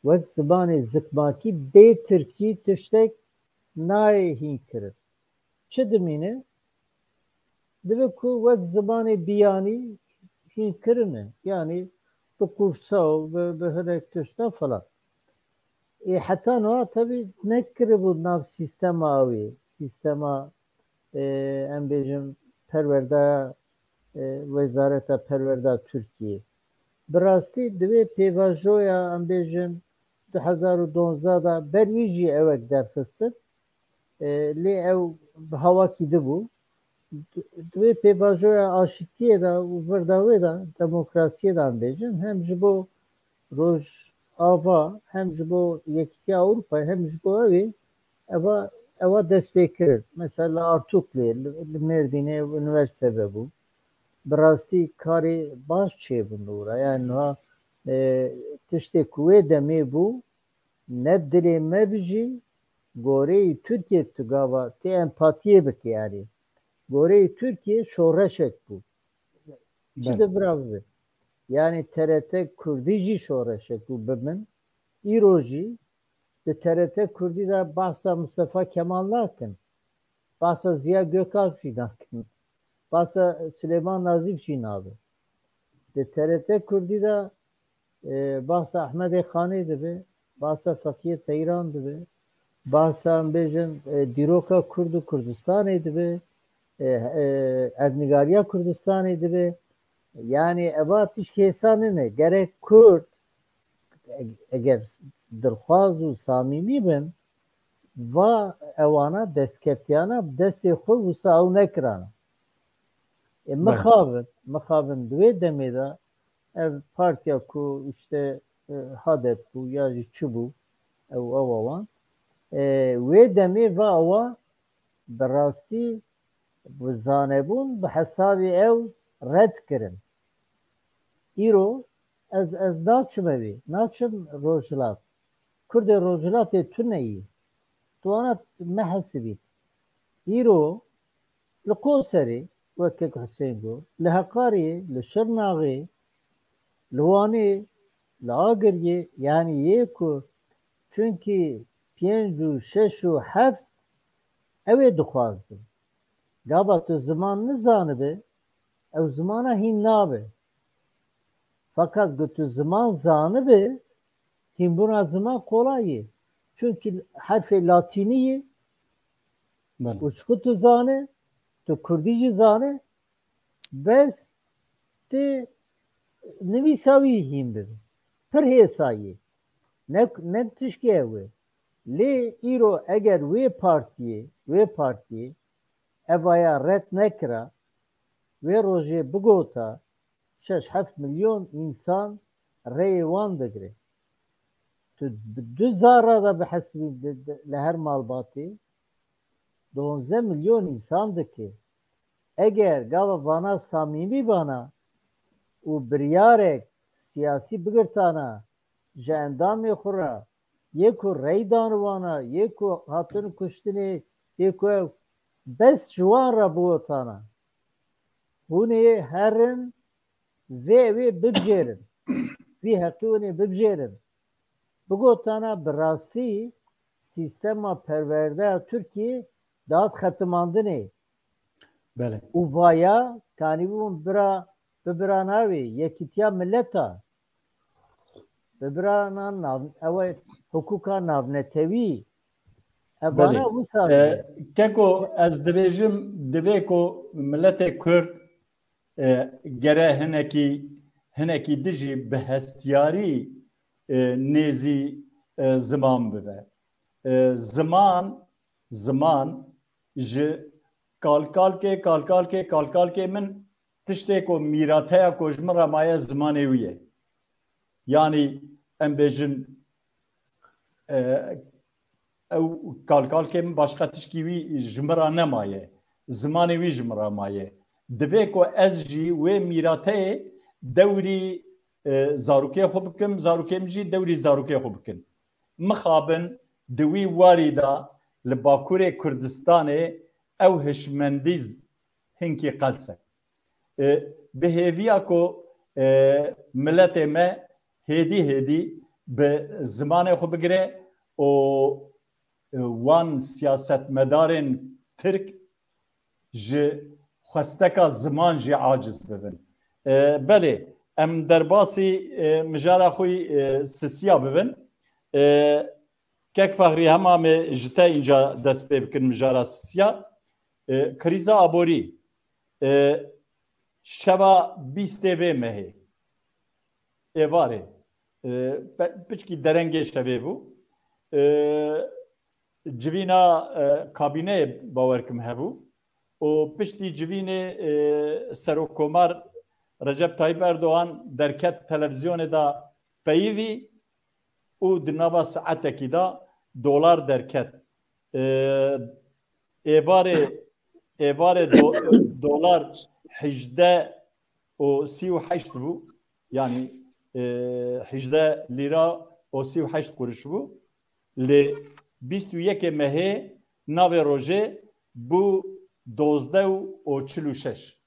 wek zimanê zikmakî bê tirkî tiştek nayê hîn kirin. Çi dimîne? Dibe ku wek zimanê biyanî hîn kirine. Yani bi kursa û bi, bi hinek tişta falan. Ê heta niha tevî nekiribû nav sîstema wê, sîstema, e, em bêjin, perwerda, e, Wezareta Perwerda Tirkiyê. Bi rastî divê pêvajoya, em bêjin, du hezar û duwazdeh de ber wî jî ewek derxistin. E, lê ew bi hawakî dibû. Di, di wê pêvajoya aşitiyê de û virdawê de, demokrasiyê de, em bêjin, hem ji bo Rojava, hem ji bo Yekîtiya Ewropayê, hem ji bo ew ê, eva, ewa dest pê kirin. Mesela li Artuklê, li, li Mêrdînê unîversîte vebû. Bi rastî karê baş çêbûn li wira. Yani niha, e, tiştê ku wê demê bû, ne bi dilê me bijî, goreyê Tirkiyê tu gava tê empatiyê bike yani. Goreyê Tirkiyê şoreşek bû. Çi Belê. De bira bibe. Yani T R T Kurdî jî şoreşek bû bi min. Îro jî di T R T Kurdî de bahsa Mustafa Kemal nakin. Bahsa Ziya Gökalp jî nakin. Bahsa Süleyman Nazif jî nabe. Di T R T Kurdî de, e, bahsa Ehmedê Xanê dibe, bahsa Feqiyê Teyran dibe, bahsa, em bêjin, e, dîroka Kurd û Kurdistanê dibe, e, e, erdnîgariya Kurdistanê dibe. Yani eva tişt hêsan nine. Gerek Kurd, e-, eger dilxwaz û samîmî bin, va ewana destkeftiyana bi destê xwe wisa ew nekirana. E, Belê. Mixabin, mixabin di wê demê de ev partiya ku işte, e, HADEP bû ya jî çi bû, ew, ew wan. E, wê demê va ewa bi rastî bi zanebûn bi hesabê ew red kirin. Îro ez, ez naçime wê, naçim Rojhilat. Kurdê Rojhilatê tune yî. Tu wana mehesibî. Îro li Qoserê, wek kek Husên got, li Heqarê, li Şirnaxê, li Wanê, li Agiriyê, yani yê ku çunkî pênc û şeş û heft ew ê dixwazin. Gava tu ziman nizanibe, ew zimana hîn nabe. Fakat ku tu ziman zanibe, hînbûna ziman kolay ye. Çunkî herfê latînî ye. Belê. Û çiqu tu zane, tu kurdî jî zane, bes tu nivîsa wî hîn bibe. Pir hêsa ye. Ne, ne tişkê ew e. Lê îro eger wê partiyê, wê partiyê evaya red nekira, wê rojê bigota, şeş heft milyon însan rêyê wan digire. Tu bi du zara de bihesibî di, di, li her malbatê duwazdeh milyon însan dike. Eger gava vana samîmî bana û biryarek siyasî bigirtana ji endamê xwe re, yê ku rey dan wana, yê ku hatin kuştinê, yê ku ew bes ji wan re bigotana. Hûn ê herin vê ew ê bibijêrin. Vî heqî hûn ê bibijêrin. Bigotana bi rastî sîstema perwerdeya Tirkiyê dihat xetimandinê. Belê. Û vaya kanîbûn bira, bi bira navê yekîtiya mileta. Bi bira nan nav, ew e hukûka navnetewî. Evana Belê. Wisa E, bû. Keko, ez dibêjim, divê ku miletê Kurd, e, gere hinekî, hinekî dijî bi hestiyarî, e, nêzî, e, ziman bibe. E, ziman, ziman ji kalkalkê, kalkalkê, kalkalkê min tiştê ku mîrateya ku ji min re maye zimanê wî ye. Yanî em bêjin, e, ew kalkalkê min başqa tişkî wî ji min re nemaye. Zimanê wî ji min re maye. Divê ku ez jî wê mîrateyê dewrî, e, zarokê xwe bikim, zarokê min jî dewrî zarokê xwe bikin. Mixabin di wî warî de li Bakurê Kurdistanê ew hişmendî hinkî qels e. E, bi hêviya ku, e, miletê me hêdî hêdî bi zimanê xwe bigire û, e, wan siyasetmedarên Tirk ji xwesteka ziman jî aciz bibin. E, belê, em derbasî, e, mijara xwe yî, e, sisiya bibin. E, Kek Fexrî, hema me ji te înca dest pê bikin mijara sisiya. E, krîza aborî, e, şeva bîstê vê mehê, êvarê, e, pe-, piçkî derengê şevê bû. E, civîna, e, kabîneyê bawer kim hebû û piştî civînê, e, Serokkomar Recep Tayyip Erdogan derket televîzyonê de peyivî û di nava saetekî de dolar derket. E, êvarê, êvarê do-, dolar hejdeh û sî û heşt bû. Yanî, e, hejdeh lîra û sî û heşt quruş bû. Lê bîst û yekê mehê navê rojê bû dozdeh û çil û şeş.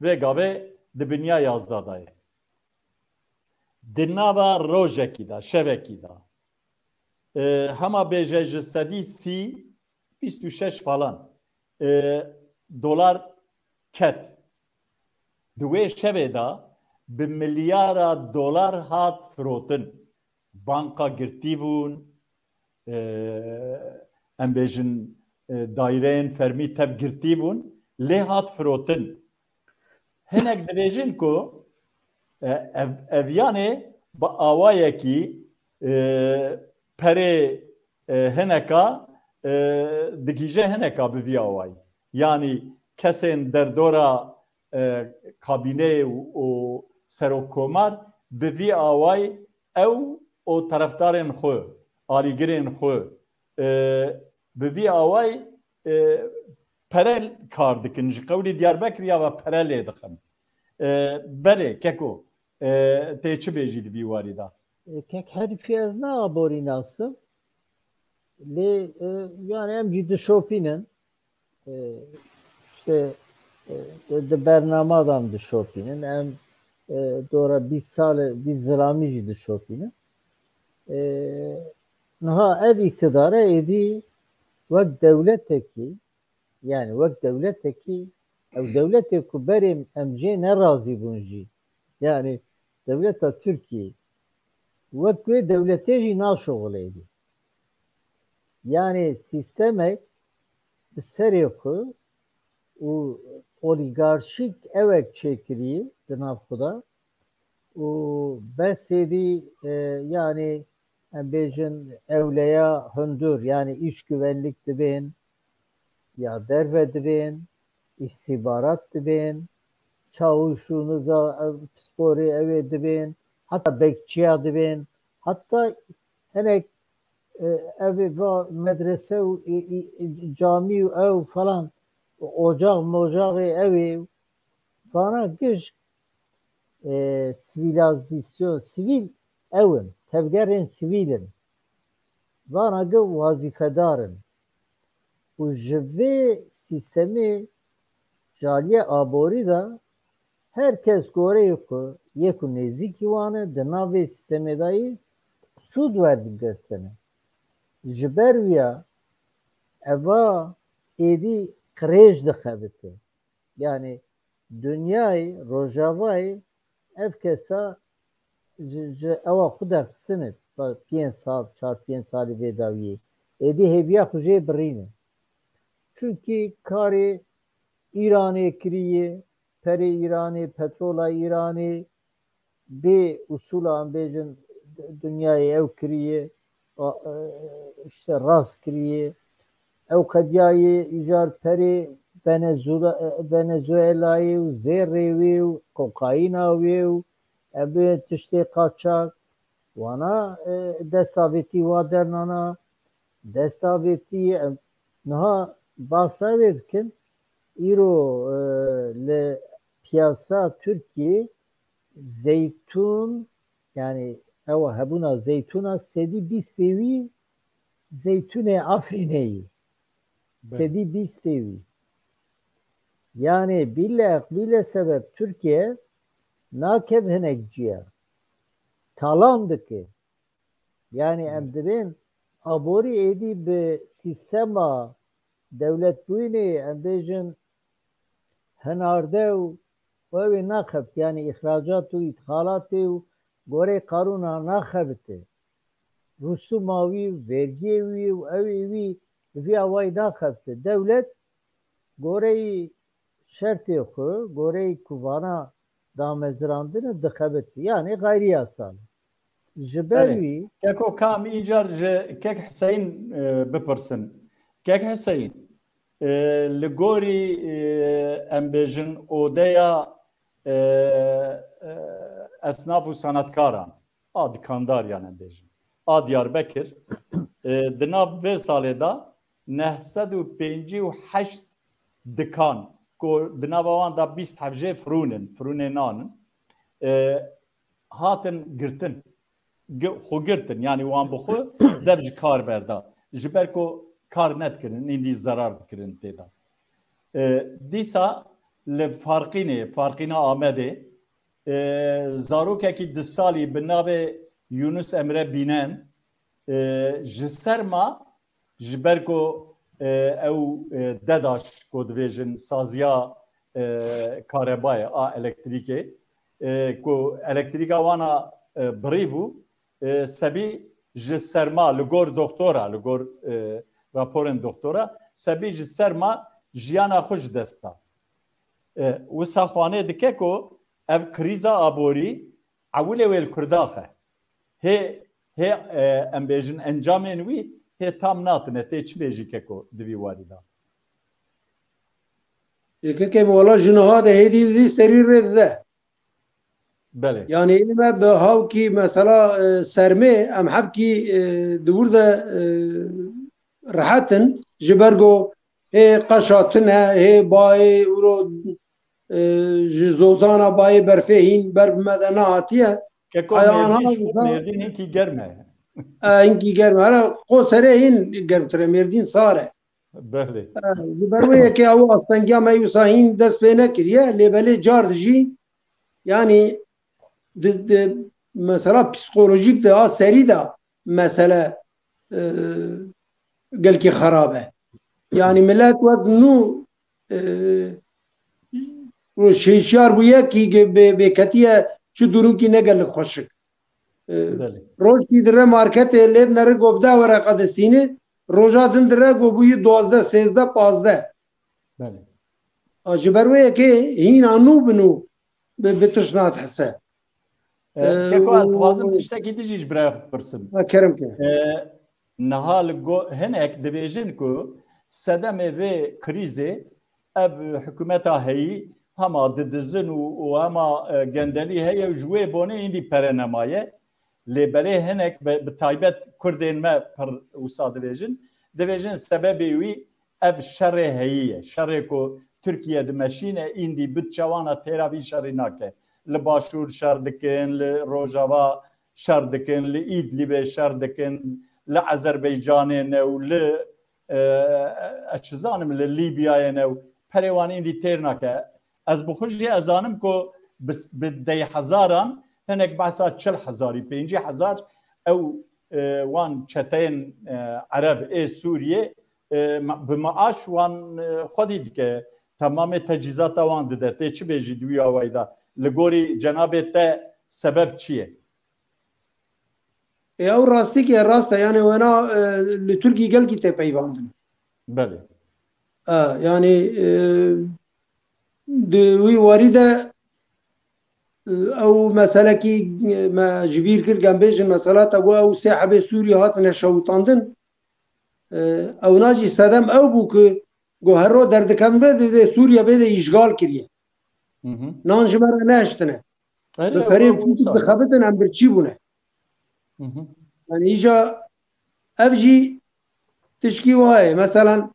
Vê gavê di binya yazdeh de ye. Di nava rojekî de, şevekî de, e, hema bêje ji sedî sî, bîst û şeş falan, e, dolar ket. Di wê şevê de bi milyara dolar hat firotin. Banka girtî bûn, e, em bêjin, e, daîreyên fermî tev girtî bûn, lê hat firotin. Hinek dibêjin ku, e, ev, ev yanê bi awayekî, e, perê, e, hineka, e, digihîje hineka bi vî awayî. Yanî kesên derdora, e, kabîneyê û, û serokkomar bi vî awayî ew û terefdarên xwe, alîgirên xwe, e, bi vî awayî, e, pere kar dikin. Ji qewlî Diyarbekir ya ve pere lê dixin. E, belê, keko, e, tê çi bêjî di vî warî de? E, kek herifî ez ne aborî nasim. Lê, e, yani em jî dişopînin. E, işte, e, di, di bernama de em dişopînin. Em, e, dora bîst sal, bîst zilamî jî dişopînin. E, niha ev îktidare êdî wek dewletekî, yani wek dewletekî, ew dewletê ku berê em jê nerazî bûn jî, yani dewleta Tirkiyê, wek wê dewletê jî naşuxulê êdî. Yani sistemek bi serê xwe û olîgarşîk ewek çêkirî di nav xwe de û besêdî, e, yani em bêjin ewleya hundur, yani îş güvenlik dibên, ya derve dibên, îstîbarat dibên, çawîş û niza, e, pisporê ew ê dibên, heta bekçiya dibên, heta hinek, e, ev ê va medrese û, e, e, camî û ew falan, ocax mocaxê ew ê, vana gişk, e, sivîlazasyon, sivîl ew in, tevgerên sivîl in. Vana gi wazîfedar in. Û ji vê sîstemê ji aliyê aborî de her kes goreyê xwe yê ku nêzîkî wan e di nav vê sîstemê de yî sûd werdigirtine. Ji ber wiya eva êdî qirêj dixebite. Yani dinyayê, rojavayê ev kesa ji, ji ewa xwe derxistine. Pênc sal, çar pênc salî vê dawiyê. Êdî hêviya xwe jê birîne. Çunkî karê Îranê kiriye, perê Îranê, petrola Îranê, bê usûla em bêjin dinyayê ew kiriye, a, e, işte rast kiriye. Ew qediyayê îcar perê Venezuela, Venezuelayê û zêrê wê û kokaîna wê û em bê tiştê qaçak. Wana, e, desta vêtî wa dernana, desta vêtî, em, niha bahsa wê dikin. Îro, e, li piyasa Tirkiyê zeytûn, yani ewa hebûna zeytûna sedî bîstê wî zeytûnê Afrînê yî. Belê. Sedî bîstê wî. Yani bîle, bîle sebeb Tirkiye nakev hinek ciya. Talan dike. Yani em dibên aborî êdî bi sîstema dewletbûyînê, em bêjin, hinarde û ew ê naxebt, yani îxracat û îtixalatê û goreyê qanûna naxebite. Rusûma wî, vergiyê wî û ew ê wî bi vî awayî naxebite. Dewlet goreyî şertê xwe, goreyî ku vana damezrandine dixebite. Yani xeyrî yasal. Ji ber Belê. wî Keko kam încar ji Kek Hüseyin, e, bipirsin. Kek Hüseyin, e, li gorî, e, em bêjin odeya, e, e, esnaf û sanatkaran, a dikandariyan em bêjin, a Diyarbekir, e, di nav vê salê de neh sed û pêncî û heşt dikan ku di nava wan de bîst hevjê firûn in, firûnê nan in, e, hatin girtin. Gi-, xwe girtin, yani wan bi xwe dev ji kar berda. Ji ber ku kar nedikirin, îndî zerar dikirin tê de. E, dîsa li Farqînê, Farqîna Amedê, e, zarokekî du salî bi navê Yunus Emre Bînen, e, ji ser ma, ji ber ku, e, ew, e, DEDAŞ, ku dibêjin saziya, e, karebayê a elektrîkê, e, ku elektrîka wana, e, birî bû, e, sebî ji serma, li gor doktora, li gor, e, raporên doktora, sebî ji serma jiyana xwe ji dest da. E, wisa xwanê dike ku ev krîza aborî ewilê wê li Kurdax e. Hê, hê, e, em bêjin encamên wî hê tam natine, tê çi bêjî Keko di vî warî de? Ê, Kekê min, wela ji niha de hêdî vî serî rê dide. Belê. Yani ê me bi hawkî mesela, e, sermê, em hebkî, e, di wir de, e, rehet in. Ji ber ku hê qeşa tune, hê bayê ûro, e, ji zozana bayê berfê hîn ber bi me de nehatiye. Keko Haya Mêrdîn anha ji xwe, wisa Mêrdîn hinkî germ e. E, hinkî germ e. Hele Qoserê hîn germtir e, Mêrdîn sar e. Belê. E, ji ber wê yekê ew astengiya me wisa hîn dest pê nekiriye, lê belê car dijî, yani di, di, mesela psîkolojîk de a serî de mesele, e, gelkî xerab e. Yani millet wek nû, e, şêşiyar bûye kî ge-, bê-, bêketiye çi durûnkî ne gelek xweşik. E, Belê. Rojkî dire marketê lê dinere go bide were qedistînê, roja din dire go bûyî duwazdeh, sêzdeh, pazdeh. Belê. A, ji ber wê yekê hîna nû bi nû bi, bi tişt nat hese. E, Ee, Keko, ez dixwazim tiştekî din jî ji birayê xwe bipirsim. Ha, kerem ke. E, niha li go-, hinek dibêjin ku sedemê vê krîzê ev hikûmeta heyî hema didizin û, û hema, e, gendelî heye û ji wê bonê îndî pere nemaye. Lê belê hinek bi, bi taybet Kurdên me pir wisa dibêjin. Dibêjin sebebê wî ev şerê heyî ye. Şerê ku Tirkiye dimeşîne, îndî budçe wana têra vî şerî nake. Li Başûr şer dikin, li Rojava şer dikin, li Îdlîbê şer dikin, li Ezerbaycanê ne û li, e, ez çi zanim, li Lîbyayê ne û perê wan îndî têr nake. Ez bi xwe jî ez zanim ku bi, bi deh hezaran, hinek behsa çil hezarî, pêncî hezar ew, e, wan çeteyên, e, Ereb ê Sûriyê, e, ma-, bi maaş wan, e, xwedî dike. Temamê tecîzata wan dide. Tê çi bêjî di wî awayî de? Li gorî cenabê te sebeb çi ye? Ê, ew rastîkê rast e, yani wêna, e, li Tirkî gelkî tê peyvandin. Belê. E, yani, e, di wî warî de, e, ew meselekî, e, me ji bîr kir, em bêjin mesela te got ew sê hebê Sûrî hatine şewitandin. E, ewna jî sedem ew bû ku Go herro derdikevin ve dê Sûriye bê de îşgal kiriye. Nan ji me re nehiştine. Bi perê biçûk dixebitin em birçî bûne. Yani îja ev jî tişkî wiha ye. Meselan,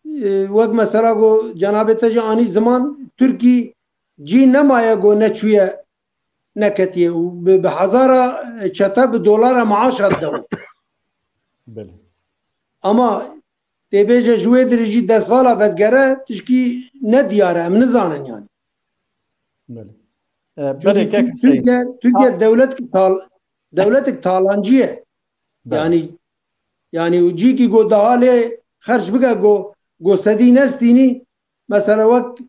e, wek mesela go cenabê te jî anî ziman, Tirkî cî nemaye go neçûye neketiye û bi, bi hezara çete bi dolara maaşa dide. Belê. Ama tê bêje ji wê dirê jî destvala vedigere tişkî ne diyar e, em nizanin yani. Belê. E, Çünkü belê kek Hüseyin. Türkiye, Türkiye Ha- devlet tal, devletik talancı ye. Belê. Yani yani û cîkî go daha lê xerç bike go go sedî nestînî, mesela wek,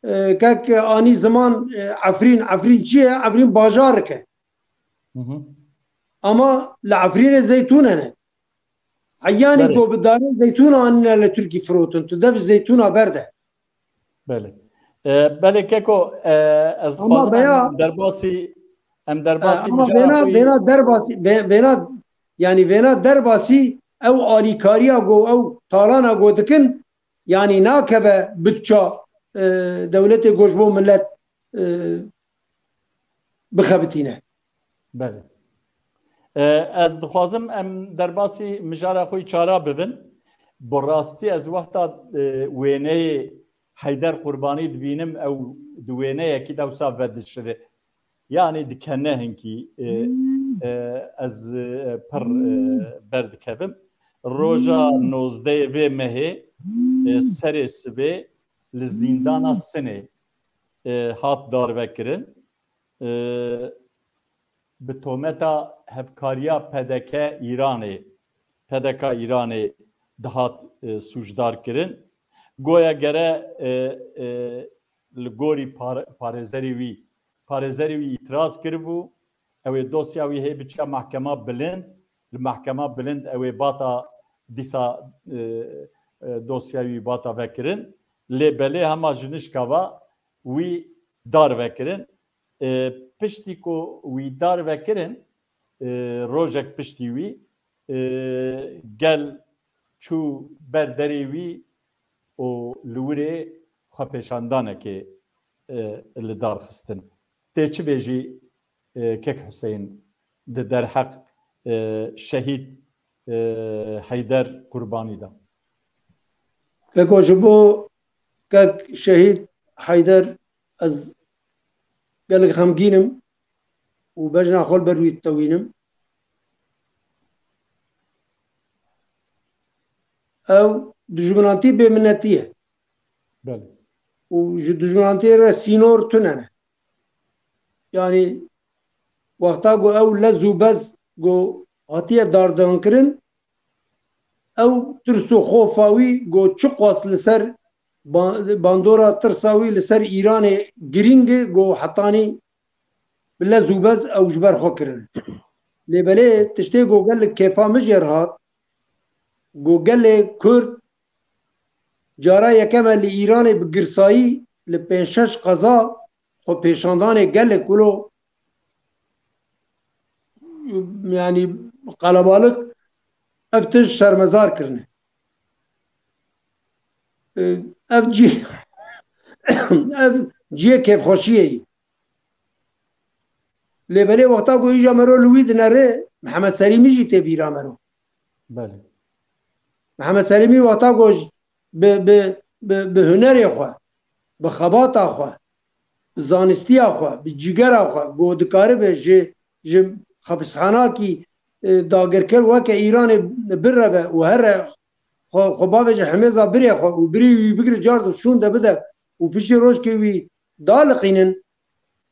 e, kek anî ziman, e, Efrîn, Efrîn çi ye? Efrîn bajarik e. Hı hı. Ama li Efrînê zeytûn hene. Heyanî Belê. Go bi darê zeytûn anîne li Tirkî firotin. Tu dev zeytûna berde. Belê. E, belê keko, e, ez Ama dixwazim veya em derbasî, em E, derbasî ama mijara vêna, xwe yî vêna derbasî, vê-, vêna, yani vêna derbasî ew alîkariya go, ew talana go dikin, yani nakeve bütça, e, dewletê go ji bo millet, e, bixebitîne. Belê. E, ez dixwazim em derbasî mijara xwe yî çara bibin. Bi rastî ez wexta, e, wêneyê Heyder Qurbanî dibînim, ew di wêneyekî de wisa vedişire. Yani dikene hinkî, e, Hmm. e, ez, e, pir, e, berdikevim. Roja nozdehê vê mehê, e, serê sibê li zîndana Sinê, e, hat darvekirin. E, bi tometa hevkariya P D K Îranê, P D K Îranê dihat, e, sûcdar kirin. Goya gere, e, e, li gorî par-, parêzerê wî, parêzerê wî îtiraz kiribû, ew ê dosya wî hê biçe mehkema bilind, li mehkema bilind ew ê bata dîsa, e, e, dosya wî bata vekirin. Lê belê hema ji nişka va wî dar vekirin. E, piştî ku wî dar vekirin, e, rojek piştî wî, e, gel çû ber derê wî û li wirê xwepêşandanekê, e, li dar xistin. Tê çi bêjî, e, kek Huseyîn, di derheq, e, şehîd, e, Heyder Qurbanî de? Keko, ji bo kek şehîd Heyder ez gelek xemgîn im û bejna xwe li ber wî ditewînim. Ew dijminantî bêminetî ye. Belê. Û ji dijminantiyê re sînor tune ne. Yani wexta ku ew lez û bez ku hatiye dardankirin, ew tirs û xofa wî ku çiqas li ser ba-, bandora tirsa wî li ser Îranê girîng e, ku hetanî bi lez û bez ew ji ber xwe kirin. Lê belê tiştê ku gelek kêfa min jê re hat, ku gelê Kurd cara yekem e li Îranê bi girsayî li pênc şeş qeza xwe pêşandanê gelek wilo, yani qelebalık ev tişt şermezar kirine. Ev cî-, ev cihê kêfxweşiyê ye. Lê belê wexta ku îja mero li wî dinere, Mihemed Serîmî jî tê bîra mero. Belê. Mihemed Serîmî wexta ku j-, bi, bi, bi, bi hunerê xwe, bi xebata xwe, bi zanistiya xwe, bi cîgera xwe, ku dikaribe ji, ji xepisxanakî, e, dagirker weke Îranê bireve û here xwe, xwe bavêje hemêza birê xwe û birê wî bigire car de şûn de bide û piştî rojkê wî daliqînin,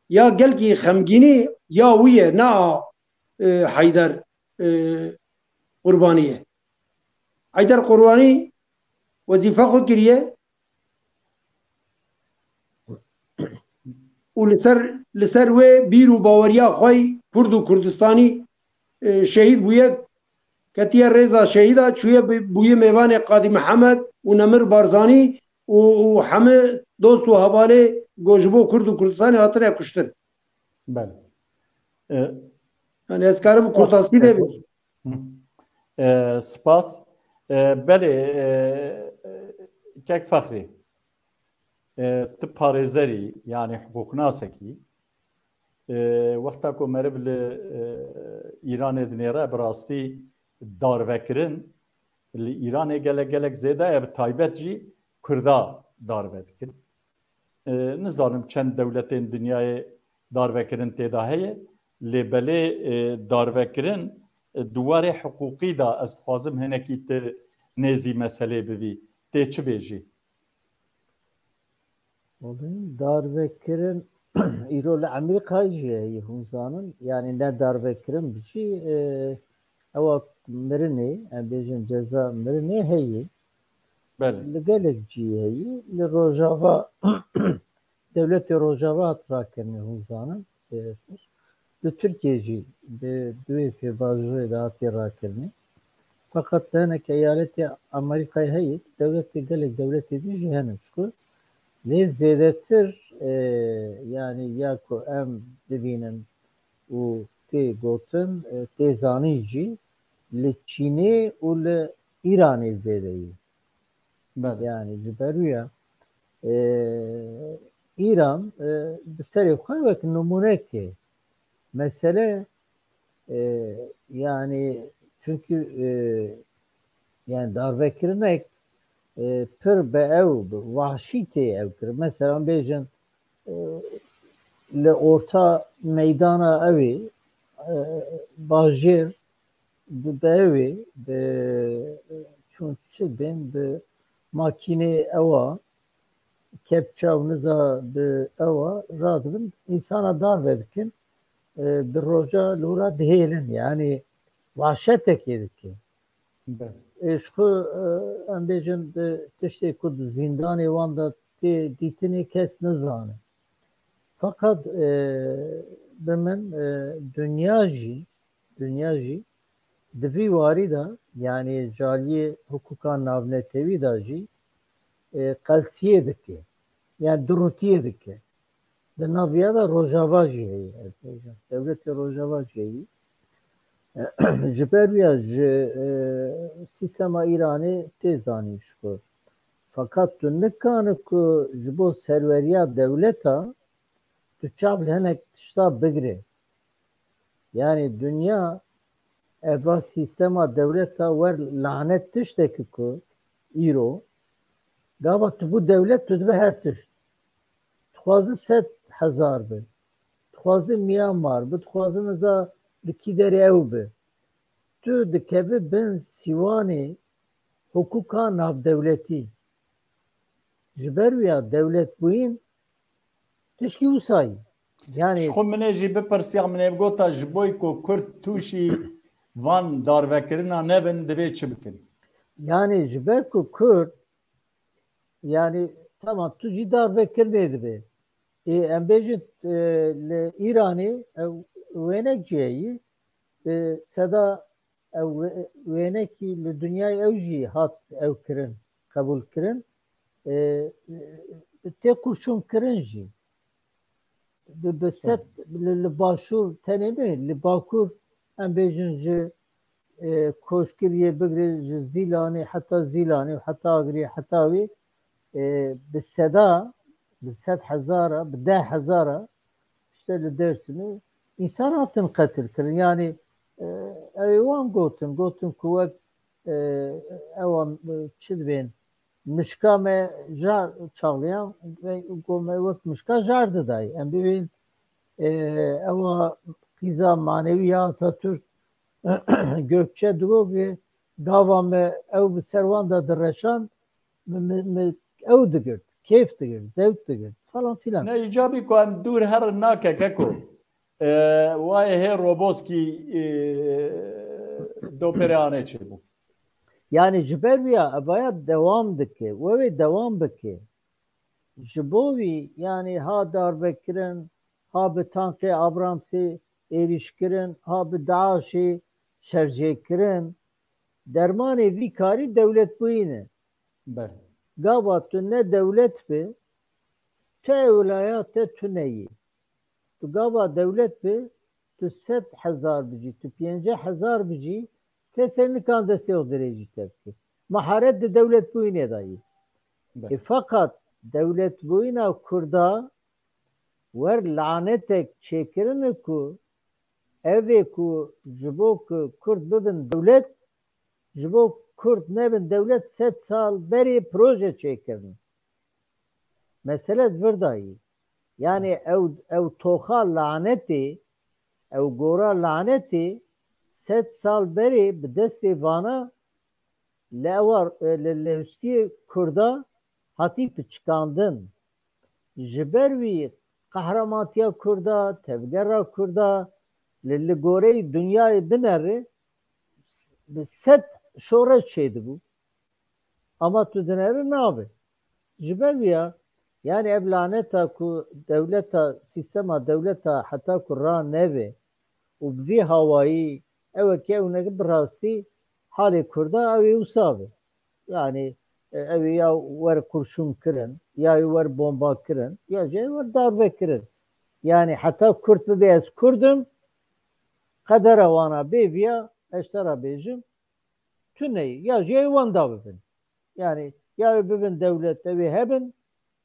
ya gelkî xemgînî ya wî ye, ne a, e, Heyder, e, Qurbanî ye. Heyder Qurbanî wezîfe xwe kiriye û li ser, li ser wê bîr û baweriya xwe yî Kurd û Kurdistanî, e, şehîd bûye, ketiye rêza şehîda, çûye bi-, bûye mêvanê Qadî Mihemed û Nemir Barzanî û, û hemî dost û hevalê ku ji bo Kurd û Kurdistanê hatine kuştin. Belê. E, Yani ez karim spas, kurtasî vê bêjim. Hı. E, spas. E, belê, e, e, Kek Fexrî, e, tu parêzerî, yanî hiqûqnasekî, e, wexta ku meriv li, e, Îranê dinêre, bi rastî darvekirin li Îranê gelek gelek zêde ye, bi taybet jî Kurda darve dikin. E, nizanim çend dewletên dinyayê darvekirin tê de heye, lê belê, e, darvekirin, e, di warê hiqûqî de ez dixwazim hinekî tu nêzî meselê bivî. Tê çi bêjî? Darvekirin îro li Amerîkayê jî heye, hûn zanin. Yanî ne darvekirin bi jî, e, ewa mirinê, em bêjin ceza mirinê heye. Belê. Li gelek cî heye. Li Rojava, dewletê Rojava hat rakirinê, hûn zanin, zêdetir. Li Tirkiyê jî bi duê pêvajoyê de hatiye rakirinê. Feqet hinek eyaletê Amerîkayê heye, dewletê, gelek dewletê din jî hene çiku. Lê zêdetir, e, yanî ya ku em dibînin û tê gotin, e, tê zanîn jî, li Çînê û li Îranê zêde ye. Belê. Yanî ji ber wî ya, e, Îran, e, bi serê xwe wek nimûnekê. Mesele, e, yanî çunkî, e, yanî darvekirinek, e, pir bi ew, bi wahşî tê ew kirin. Mesela bêjin, e, li orta meydana ew ê, e, bajêr, bi, bi ew ê, bi, çûn çi bên, bi makînê ewa, kepça û niza bi ewa radibin, însana darve dikin, e, bi roja li wira dihêlin, yanî wahşetekê dikin. Belê. E, ji xwe, e, em bêjin, di tiştê ku di zîndanê wan de tê dîtinê kes nizane. Feqet, e, bi min, e, dinya jî, dinya jî di vî warî de, yanî ji aliyê hiqûqa navnetewî de jî, e, qelsiyê dike, yanî durûtiyê dike. Di nav ya de Rojava jî heye, ez bêjim. Dewletê Rojava jî heye. Ji ber wî ya ji, e, sîstema Îranê tê zanîn ji xwe. Feqet tu nikane ku ji bo serweriya dewleta tu çav li hinek tişta bigire. Yanî dinya eva sîstema dewleta wer lanet tiştekî ku îro gava tu bû dewlet, tu dibe her tişt. Dixwazi sed hezar bi. Dixwazi Myanmar bi, dixwazi niza li kî derê ew bi. Tu dikevî bin sîwanê hiqûqa navdewletî. Ji ber wî ya dewletbûyîn tişkî wisa ye. Yanî Ji xwe min ê jî bipirsiya, min ê bigota, ji bo ku Kurd tûşî van darvekirina nebin, divê çi bikin? Yanî ji ber ku Kurd, yanî tamam, tu jî darvekirinê dibe. Ê, em bêjin, e, li Îranê ew wênek jî heye, e, seda ew wê-, wênekî li dinyayê ew jî hat ew kirin, qebûl kirin. E, e, tê qurşûn kirin jî. Bi, bi sed, li, li başûr tenê ne, li bakur em bêjin ji, e, Koşkiriyê bigre ji Zîlanê heta Zîlanê û heta Agiriyê heta wê, e, bi seda, bi sed hezara, bi deh hezara işte li Dêrsimê însan hatin qetil kirin. Yanî, e, ew ê wan gotin, gotin ku wek, e, ewan, e, çi dibên, mişka me jar çaxliyan, ve ku me wek mişka jar didayî. Em bibînin, e, ewa qîza manewî ya Atatürk Gökçe digot, gava me ew bi ser wan de direşand, mi, mi, mi ew digirt, kêf digirt, zewq digirt falan filan. Ne îcabî ku em dûr herin nake keko. E, wayê hê Roboskî, e, doperê anê çêbû. Yanî ji ber wî ya evaya dewam dike, we wê dewam bike. Ji bo wî, yanî ha darvekirin, ha bi tankê Abramsê êrîşkirin, ha bi DAIŞê şerjêkirin, dermanê vî karî dewletbûyîn e. Belê. Gava tu ne dewlet bi, tu ewlaya te tune yî. Tu gava dewlet bi, tu sed hezar bijî, tu pêncî hezar bijî, kesê nikan destê xwe dirêjî te bike. Meharet di dewletbûyînê de yî. Ê, feqat dewletbûyîna Kurda wer lanetek çêkirine ku ev ê ku ji bo ku Kurd bibin dewlet, ji bo Kurd nebin dewlet sed sal berê proje çêkirin. Mesele di vir de yî. Yanî ew, ew toxa lanetê, ew gora lanetê sed sal berê bi destê vana li ewa, li lewstiyê Kurda hatî piçikandin. Ji ber wî qehremantiya Kurda, tevgera Kurda li, li goreyê dinyayê binere bi sed şoreş çêdibû. Ama tu dinere nabe. Ji ber wî ya, yanî ev laneta ku dewleta, sîstema dewleta heta ku raneve û bi vî hawayî ew e ke ew neke bi rastî halê Kurda ew ê wisa be. Yanî, e, ew ê ya wer qurşûn kirin, ya ê wer bomba kirin, ya jî ê wer darbe kirin. Yanî heta Kurd bibe ez Kurd im, qedera wana bê viya, ez te re bêjim, tune ye. Ya jî ê wenda bibin. Yanî ya ê bibin dewlet, ew ê hebin,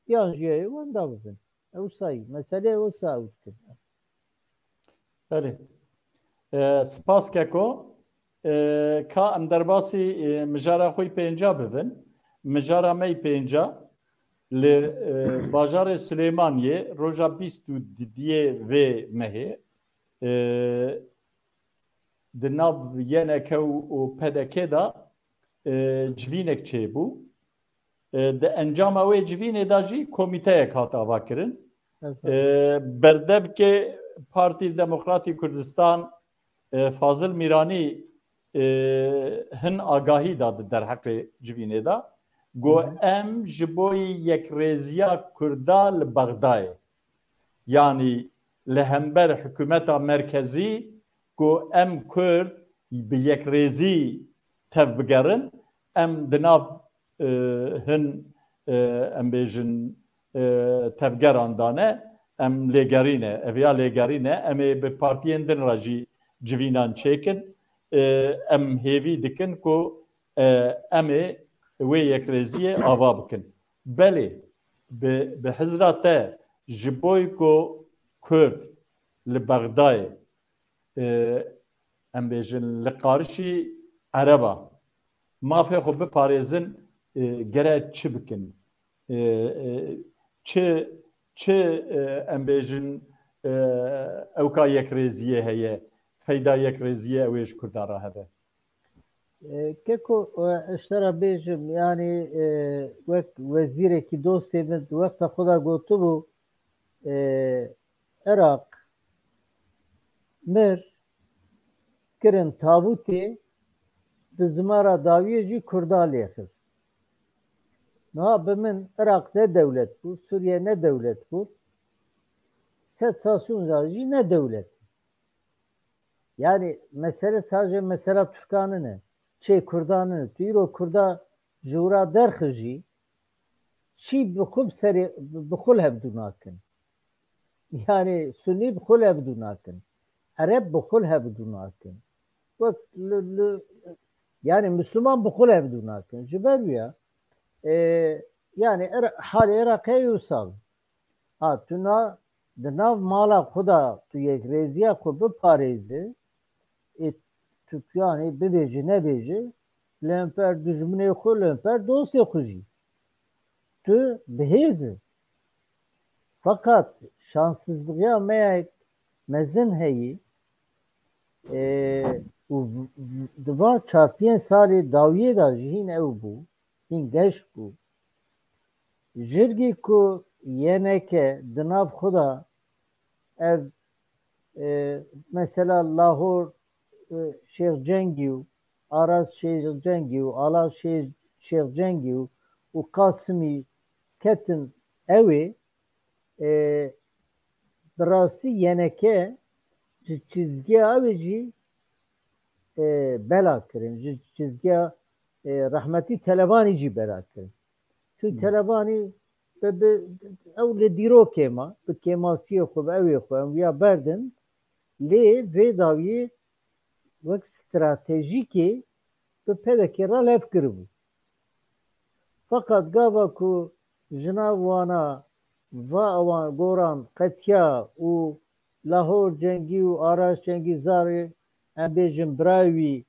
yan jî ê wenda bibin. Ew sayî. Meseleyê wisa ew dikin. Belê. E, spas keko. E, ka em derbasî, e, mijara xwe yî pênca bibin. Mijara me yî pênca li, e, bajarê Silêmaniyê roja bîst û didiyê vê mehê, e, di nav Y N K û, û P D K de, e, civînek çêbû. E, di encama wê civînê de jî komîteyek hat avakirin. E, berdevkê Partî Demokratî Kurdistan, e, Fazil Mîranî, e, hin agahî da di derheqê civînê de. Got, em ji bo yekrêziya Kurda li Bexdayê, yanî li hember hikûmeta merkezî, ku em Kurd bi yekrêzî tevbigerin, em di nav, e, hin, e, em bêjin, e, tevgeran de ne, em lêgerî ne, ev ya lêgerî ne, em ê bi partiyên din re jî civînan çêkin, e, em hêvî dikin ku, e, em ê wê yekrêziyê ava bikin. Belê, bi, bi hizra te ji bo ku Kurd li Bexdayê, e, em bêjin, li qarişî Ereba mafê xwe biparêzin, e, gere çi bikin? E, e, çi, çi, e, em bêjin, e, ewka yekrêziyê heye, feyda yekrêziyê ew ê ji Kurdan re hebe? E, Keko, e, ez te re bêjim, yanî, e, wek wezîrekî dostê min di wexta xwe de gotibû, e, Iraq mir, kirin tabûtê, bi zimara dawiyê jî Kurda lê xist. Niha bi min Iraq ne dewlet bû, Sûriye ne dewlet bû, sed sal şûnda jî ne dewlet. Yanî mesele sadece mesela Tirkan nîne, çê Kurdan nîne. Tu îro Kurda ji wira derxijî, çî bi xwe bi serê, bi xwe li hevdû nakin. Yanî Sunî bi xwe li hevdû nakin. Ereb bi xwe li hevdû nakin. Wek li, li, yanî Misliman bi xwe li hevdû nakin. Ji ber wî ya, e, yanî Ira-, halê Iraqê wisa be. Ha, tu na, di nav mala xwe de tu yekrêziya xwe biparêzî, ê tu yanî bibêjî nebêjî, li hemper dijminê xwe, li hemper dostê xwe jî. Tu bi hêz î. Feqet şansizligiya me yek mezin heyî, e, û v-, v-, di van çar pênc salê dawiyê de jî hîn ew bû, hîn geş bû. Jirgî ku Y N K di nav xwe de ev, e, mesela Lahor, e, Şêx Cengî û Aras Şêx Cengî û Ala Şê-, Şêx Cengî û, û Qasimî ketin ewê, e, bi rastî Y N K ji çizgiya ew ê jî, e, bela kirin, ji çizgiya, e, rehmetî Telebanî jî bela kirin. Çû Hmm. Telebanî bi, bi, ew li dîrokê ma, bi kêmasiyê xwe, bi ewê xwe, em wiya berdin. Lê vê dawiyê wek stratejîkê bi P D K re lev kiribû. Feqet gava ku jina wana va ewan goran qetiya û Lahor Cengî û Araş Cengî zarê, em bêjin birayê wî,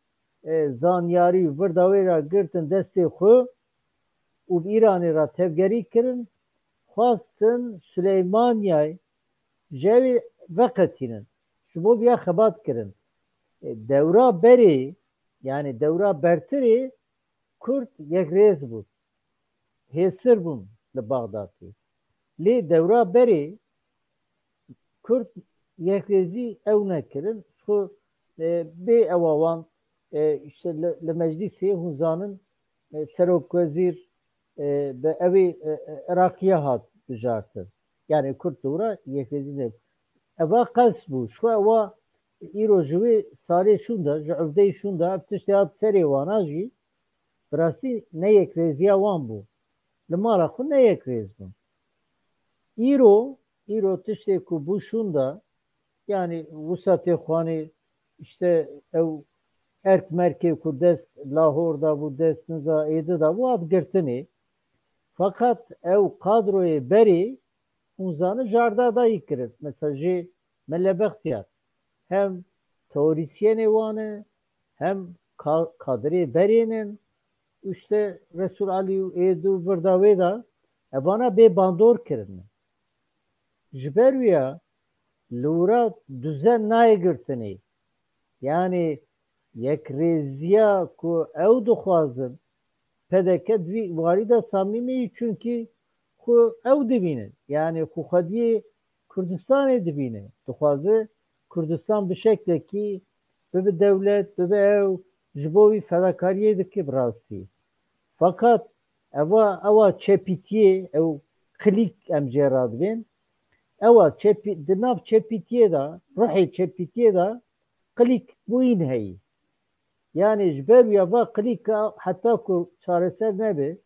e, zanyarî û virda wê re girtin destê xwe û bi Îranê re tevgerî kirin, xwestin Sileymaniyayê ji wê veqetînin. Ji bo viya xebat kirin. E, dewra berê, yani dewra bertirê Kurd yekrêz bûn. Hêstir bûn li Baxdadê. Lê dewra berê Kurd yekrêzî ew nekirin. Ji xwe, e, bê ewa wan, e, işte li, li meclîsê hûn zanin, e, serokwezîr, e, bi ewê, e, e, Iraqiya hat bijartin. Yani Kurd dewra yekrêzî ne. Eva qels bû. Ji xwe ewa îro ji wê salê şûnda, ji uvdeyê şûnda, ev tiştê hat serê wana jî, bi rastî ne yekrêziya wan bû. Li mala xwe ne yekrêz bûn. Îro, îro tiştê ku bû şûnda, yani wisa tê xwanê, işte ew erk merkê ku dest Lahor da bû, dest niza êdi da bû, hat girtinê. Fakat ew kadroyê berê, hûn zanin, jarda da yî kirin. Mesela jê Mele Bextiyar hem teorîsyenê wan e, hem ka-, kadrê berê ne. Û işte Resul Alî û êd û virda wê de evana bê bandor kirine. Ji ber wî ya li wira duzen nayê girtinê. Yani yekrêziya ku ew dixwazin, P D K di vî warî de samîm e, çunkî xwe ew dibînin. Yani xwe xwediyê Kurdistanê dibîne. Dixwaze Kurdistan bi şeklekî bibe dewlet, bibe ew, ji bo wî fedakariyê dike bi rastî. Fakat eva, ewa çepîtiyê, ew klîk em jê re dibên, ewa çepî-, di nav çepîtiyê de, ruhê çepîtiyê de klîk bûyîn heyî. Yani ji ber wî ya va klîka heta ku çareser nebe,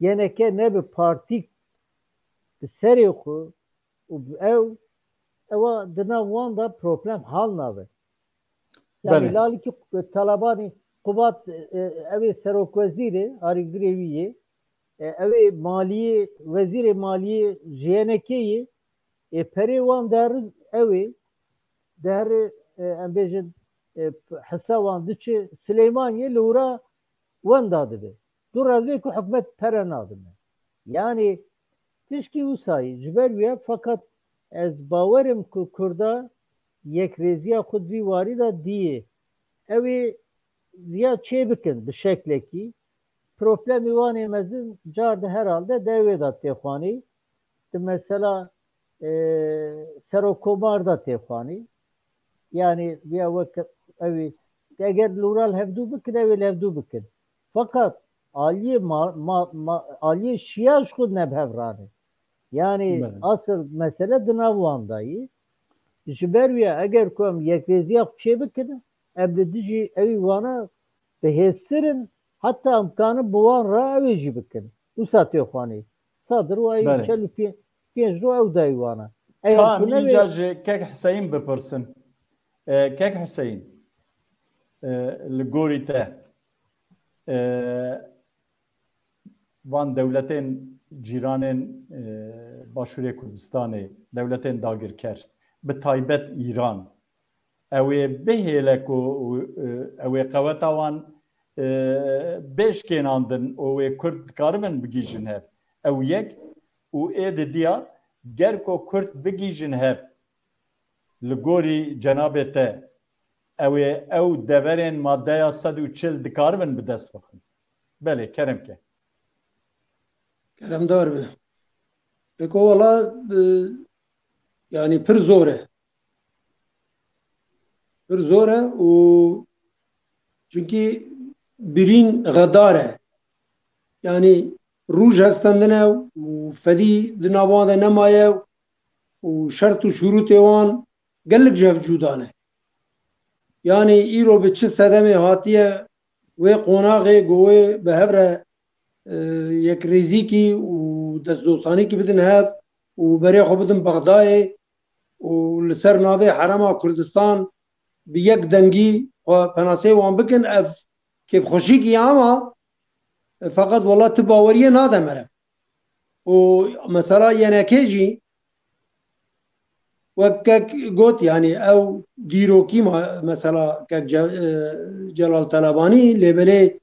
Y N K nebe partîk bi serê xwe û bi ew, ewa di nav wan de problem hal nabe. Yani Belê. Lalikî Talabanî Qubat, e, ew ê serokwezîrê, arîgirê wî yê, e, ew ê maliyê, wezîrê maliyê ji Y N K'ê yê, ê perê wan der ew ê, der, e, em bêjin, e, hisa wan diçe Silêmaniyê, li wira wenda dibe. Du revê ku hikûmet pere nadime. Yani tişkî wisa yî ji ber wî ye, fakat ez bawerim ku Kurda yekrêziya xwe di vî warî de diyê. Ew ê viya çê bikin bi şeklekî. Problemê wan ê mezin car de herhalde dewê de tê xwanî. Di mesela, e, serokkomar de tê xwanî. Yani viya wek ew ê, eger li wira li hevdû bikin, ew ê li hevdû bikin. Fakat aliyê ma-, ma-, ma-, aliyê şiya ji xwe ne bi hev rane. Yani Belê. Asıl mesele di nav wan de yî. Ji ber wî ya eger ku em yekrêziya xwe çê bikin, em li dijî ewî wana bi hêstir in, heta em kanin bi wan re ew ê jî bikin. Wisa tê xwanî. Sadir wayî Belê. Çel û pê-, pênc ro ew dayî wana. Eger Ka ku em nebe- înca ji Kek Hüseyin bipirsin. E, Kek Hüseyin, e, li gorî te, e, van dewletên cîranên, e, Başûrê Kurdistanê, dewletên dagirker, bi taybet Îran, ew ê bihêle ku, e, ew ê qeweta wan, e, bêşkênandin û wê Kurd dikaribin bigihîjin hev. Ew yek û ê didiya, ger ku Kurd bigihîjin hev, li gorî cenabê te, ew ê ew deverên maddeya sed û çil dikaribin bi dest bixin? Belê, kerem ke. Keremdar be. Pêko wala, e, yani pir zor e. Pir zor e û çunkî birîn xedar e. Yani rûj hestendine û fedî di nav wan de nemaye û şert û şurûtê wan gelek ji hev cuda ne. Yani îro bi çi sedemê hatiye wê qonaxê ku wê bi hev re, e, yekrêzîkî û destdostanîkî bidin hev û berê xwe bidin Bexdayê û li ser navê Herêma Kurdistan bi yek dengî xwe penaseyê wan bikin, ev kêfxweşîkî ye, ama Feqet wela tu baweriyê nade mere. Û mesela Y N K jî wek kek got, yanî ew dîrokî ma, mesela kek Ce-, e, Celal Telebanî, lê belê,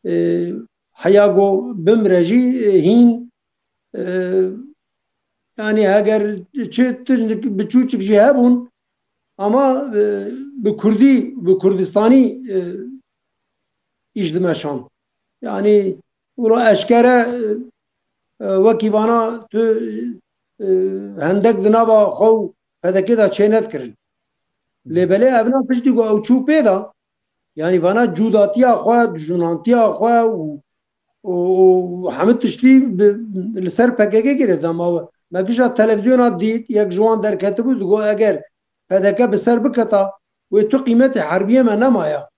e, heya go bimre jî, e, hîn, e, yanî heger çi tiştik biçûçik jî hebûn, ama, e, bi kurdî, bi kurdistanî, e, îş dimeşand. Yanî wilo eşkere, e, e, wekî vana tu, e, hendek di nava xwe û P D K de çênedikirin. Lê belê evna piştî ku ew çû pê de, yanî vana cûdatiya xwe, dijminantiya xwe û, û, û hemî tiştî bi, li ser P K K girêdama we. Me gija televizyona dît, yek ji wan derketibû, digot, eger P D K bi ser biketa, wê tu qîmetê herbiyê me nemaya.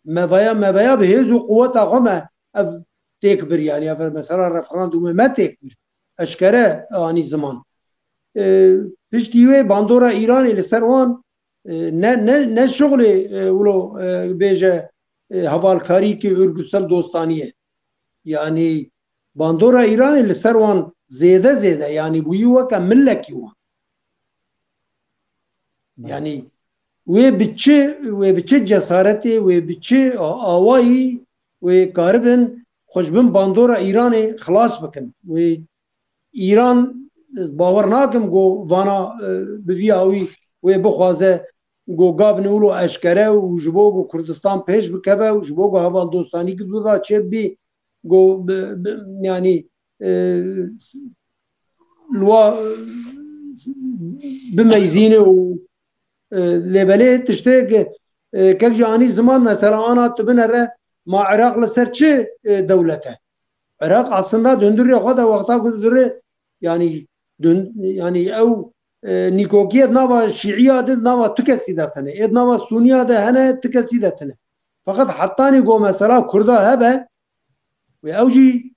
Me veya, me veya bi hêz û quweta xwe me ev têk bir, yanî ev mesela referandumê me têk bir. Eşkere anî ziman. E, piştî wê bandora Îranê li ser wan, e, ne, ne, ne şixulê, e, wilo, e, bêje, e, hevalkarî ki örgütsel dostanî ye. Yanî bandora Îranê li ser wan zêde zêde, yanî bûyî weke milekî wan. Yanî wê bi çi, wê bi çi cesaretê, wê bi çi a-, awayî wê karibin xwe ji bin bandora Îranê xilas bikin. Wê Îran, bawer nakim ku vana, e, bi vî awî wê bixwaze ku gavne wilo eşkere û ji bo ku Kurdistan pêş bikeve û ji bo ku hevaldostanî ki duda çêbibî, ku bi, bi, yanî, e, s-, li wa, e, bimeyzîne û, e, lê belê tiştê, e, kek jî anî ziman mesela ana tu binere ma Iraq li ser çi, e, dewlet e? Iraq aslında di hundirê xwe de wexta ku dure, yanî dun-, yanî ew, e, nîkokiyê di nava Şîiya de, di nava tu kesî de tine. Ê di nava Sûniya de hene, tu kesî de tine. Feqet hetanî ku mesela Kurda hebe, wê ew jî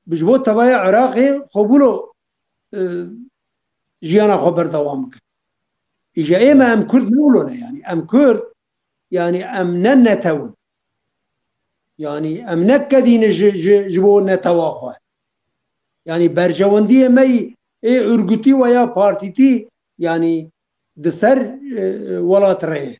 bi ji bo tevaya Iraqê xwe bûlo, e, jiyana xwe berdewam bikin. Îja ê me em Kurd ne wilo ne, yanî em Kurd, yanî em ne netew in. Yanî em ne kedî ne ji, ji, ji bo netewa xwe. Yanî berjewendiyê me yî ê örgütî veya partîtî, yanî di ser, e, welat re ye.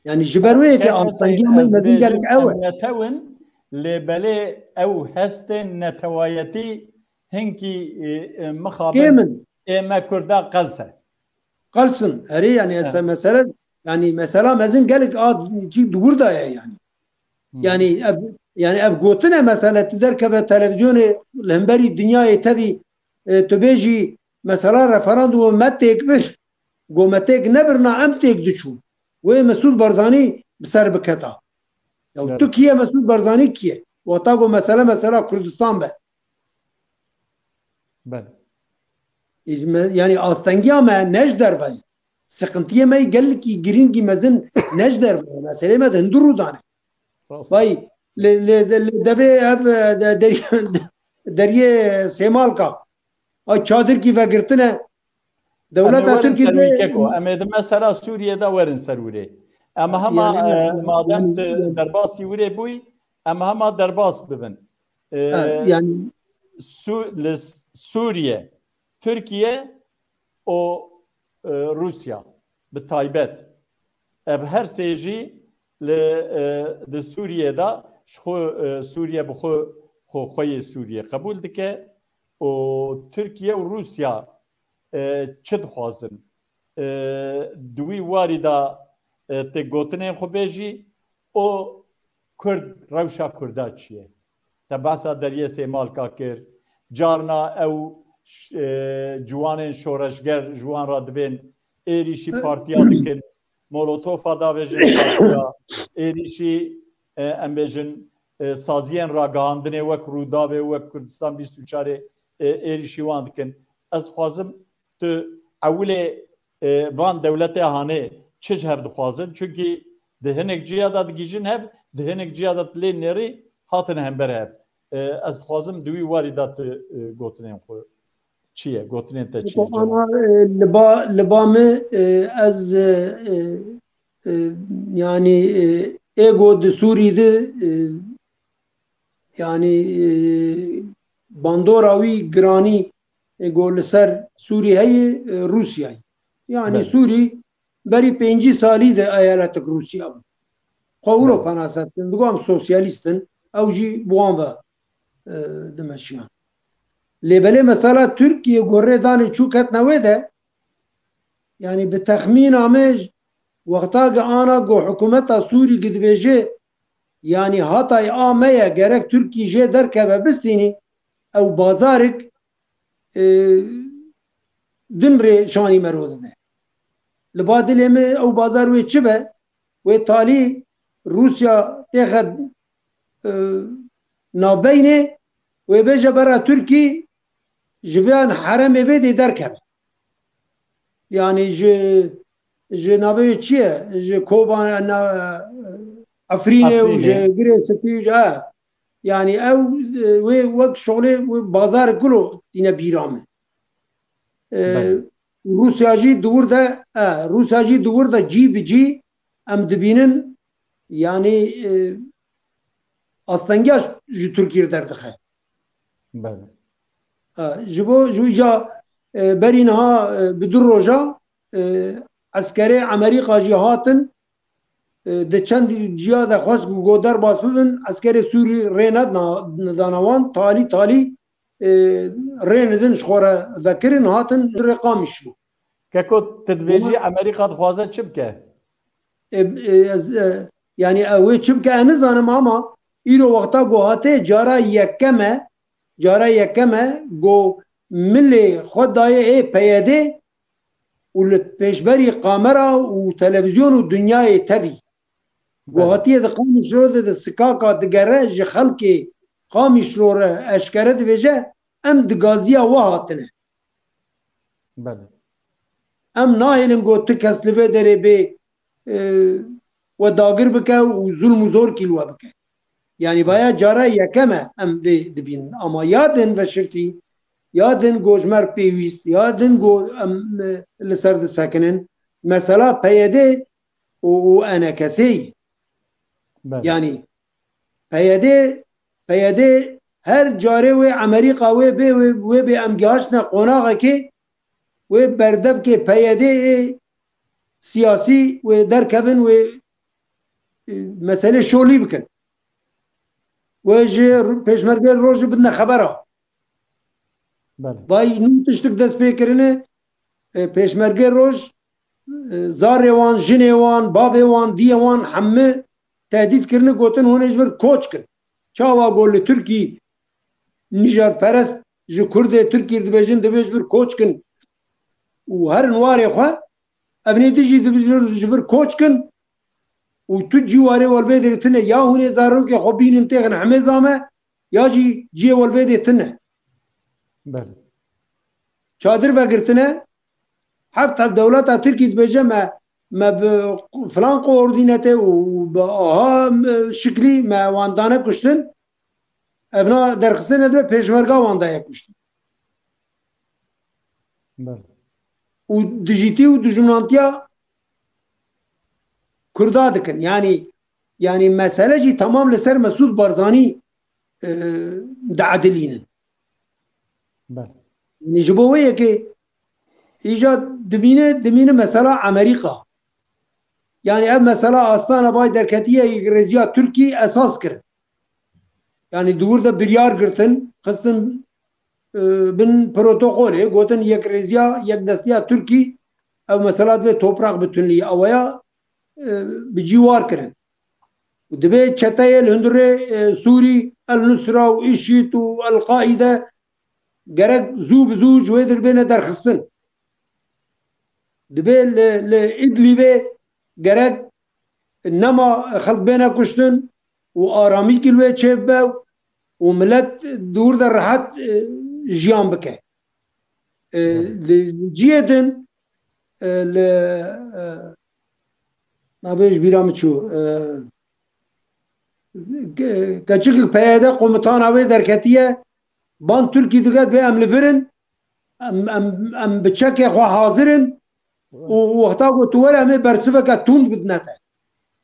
Yanî ji ber wê yekê astengiya me mezin gelek ew e. Em netew in, lê belê ew hestên netewayetî hinkî, e, e, mixabin ê me Kurda qels e. Qels in. Erê, yanî esa mesele, yanî mesela mezin gelek a cî di wir de ye yanî. Yanî ev, yanî ev gotine mesele tu derkeve televizyonê li hemberî dinyayê tevî, e, tu bêjî mesela referandumê me têk bir, go me têk nebirina em têk diçûn. Wê Mesûd Barzanî bi ser biketa. Ya tu kî ye Mesûd Barzanî kî ye? Wata go mesele mesela Kurdistan be. Belê. Yanî astengiya me ne ji derve ye. Siqintiyê me yî gelekî girîngî mezin ne ji derve ye. Meseleyê me di hundir rû dane. Vay, li, li, li, li devê ev, e, de-, deriyê, deriyê Sêmalka. Ay çadirkî vegirtine. Dewleta Tirkî de. Em ê di mesela Sûriye de werin ser wirê. Em hema, e, madem tu derbasî wirê bûyî, em hema derbas bibin. E, yanî Sû-, li Sûriye, Tirkiye û, e, Rûsya bi taybet. Ev her sê jî li, e, di Sûriyê de ji xwe, e, Sûriye bi xwe, xwe, xweyê Sûriyê qebûl dike û Tirkiye û Rûsya, e, çi dixwazin? E, di wî warî de, e, tê gotinên xwe bêjî û Kurd, rewşa Kurda çi ye? Te behsa deriyê Sêmalka kir. Carna ew ş-, e, ciwanên şoreşger ji wan re dibên êrîşî partiya dikin. Molotofa davêjin partiya. Êrîşî, e, em bêjin, e, saziyên ragihandinê wek Rûdawê û wek Kurdistan bîst û çarê, e, êrîşî wan dikin. Ez dixwazim tu ewilê, e, van dewletê hanê çi ji hev dixwazin? Çunkî di hinek ciya de digihîjin hev, di hinek ciya de tu lê nêrî hatin hember hev. E, ez dixwazim di wî warî de tu, e, gotinên xwe çi ye? Gotinên te çi ye? Ana, e, li ba, li ba min, e, ez, e, e, e, yanî, e, êgo di Sûrî de, e, yanî, e, bandora wî giranî, e, ku li ser Sûrî heye, e, Rûsyayê. Yanî Belê. Sûrî berî pêncî salî de eyaletek Rûsya bû. Xwe wilo Belê. Penase dikin, digo em sosyalîst in, ew jî bi wan ve, e, dimeşiyan. Lê belê mesela Tirkiye ku rê danê çû ketine wê de, yanî bi texmîna me ji wexta ki ana ku hikûmeta Sûrî ki dibêje, yanî hatay a me ye, gerek Tirkî jê derkeve bistînî, ew bazarik, e, din rê şanî mero dide. Li ba dilê me ew bazar wê çi be? Wê talî Rûsya têxe, e, navbeynê, wê bêje bera Tirkî ji vê heremê vê dê derkeve. Yanî ji, ji navê çi ye? Ji Koban, na, Efrînê û ji Efrînê. Girê Spî, ha. Yanî ew, e, wê wek şolê wê bazar kulo tîne bîra min. E, Belê. Rûsya jî di wir de, e, Rûsya jî di wir de cî bi cî em dibînin, yanî, e, astengiya ji Tirkiyê derdixe. Belê. E, ji bo, ji wî ca, e, berî niha, e, bi du roja, e, eskerê Amerîka jî hatin, e, di çend ciya de xwest ku go derbas bibin, eskerê Sûrî rê nedana, nedana wan, talî talî, e, rê nidin ji xwe re vekirin, hatin rê Qamişlo. Keko, tu dibêjî Amerîka dixwaze çi bike? E, e, ez, e, yanî ew ê çi bike, ez nizanim, ama îro wexta ku hate cara yekem e, cara yekem e ku milê xwe dayê ê P Y D û li pêşberî kamera û televîzyon û dinyayê tevî. Belê. Guhatiye di Qamişlo de, di sikaka digere ji xelkê Qamişlo re eşkere dibêje, em di gaziya we hatine. Belê. Em nahêlin ku tu kes li vê derê bê, e, we dagir bike û zulm û zorkî li we bike. Yanî vaya cara yekem e em vê dibînin. Ama ya din veşirtî, ya din gojmer pêwîst, ya din go em, e, li ser disekinin. Mesela P Y D û, û E N K S'ê. Belê. Yanî P Y D, P Y D her carê wê Amerîka wê bê, wê, wê bê em gihaştine qonaxekê, wê berdevkê P Y D'ê siyasî wê derkevin, wê, e, meselê şolî bikin. Wê ji Pêşmergê Rojî bidine xebera. Belê. Vay nû tiştik dest pê kirine, e, Pêşmergê Roj, e, zarê wan, jinê wan, bavê wan, diyê wan hemî tehdît kirine, gotin hûn ê ji vir koç kin. Çawa go li Tirkî nîjarperest ji Kurdê Tirkî dibêjin, divê ji vir koç kin û herin warê xwe, evnê dijî divê ji vir, ji vir koç kin û tu cî warê welvê dirê tine, ya hûn ê zarokê xwe bînin têxin hemê zame, ya jî ciyê welvê dê tine. Belê. Çadir vegirtine, heft heft dewleta Tirkî dibêje me, me bi filan koordînetê û bi aha, e, şiklî me wan dane kuştin. Evna derxistine dibe pêşmerga wan daye kuştin. Belê. Û dijîtî û dijminantiya Kurda dikin. Yanî, yanî mesele jî temam li ser Mesûd Barzanî, e, diedilînin. Belê. Yanî ji bo wê yekê îca dimîne, dimîne mesela Amerîka. Yanî ev mesela Astana Bay derketiye yekirêziya Tirkî esas kirin. Yanî di wir de biryar girtin, xistin, e, bin protokolê, gotin yekrêziya, yekdestiya Tirkî, ev mesela divê toprak bütünlüğü, ew ya, e, bi cî war kirin. Û divê çeteyê li hundirê, e, Sûrî, El Nusra û IŞİD û El Qaîde gerek zû bi zû ji wê dir bêne derxistin. Divê li, li Îdlîbê gerek nema xelk bêne kuştin û aramîkî li wê çêbibe û milet di wir de rehet, e, jiyan bike. E, Evet. Li cihê din, e, li, e, nabê ji bîra min çû, e, ke-, keçikek P Y D komutana wê derketiye, ban Tirkî dike, divê em li vir in, em, em, em bi çekê xwe hazir in û wexta ku tu were em ê bersiveke tund bidine te.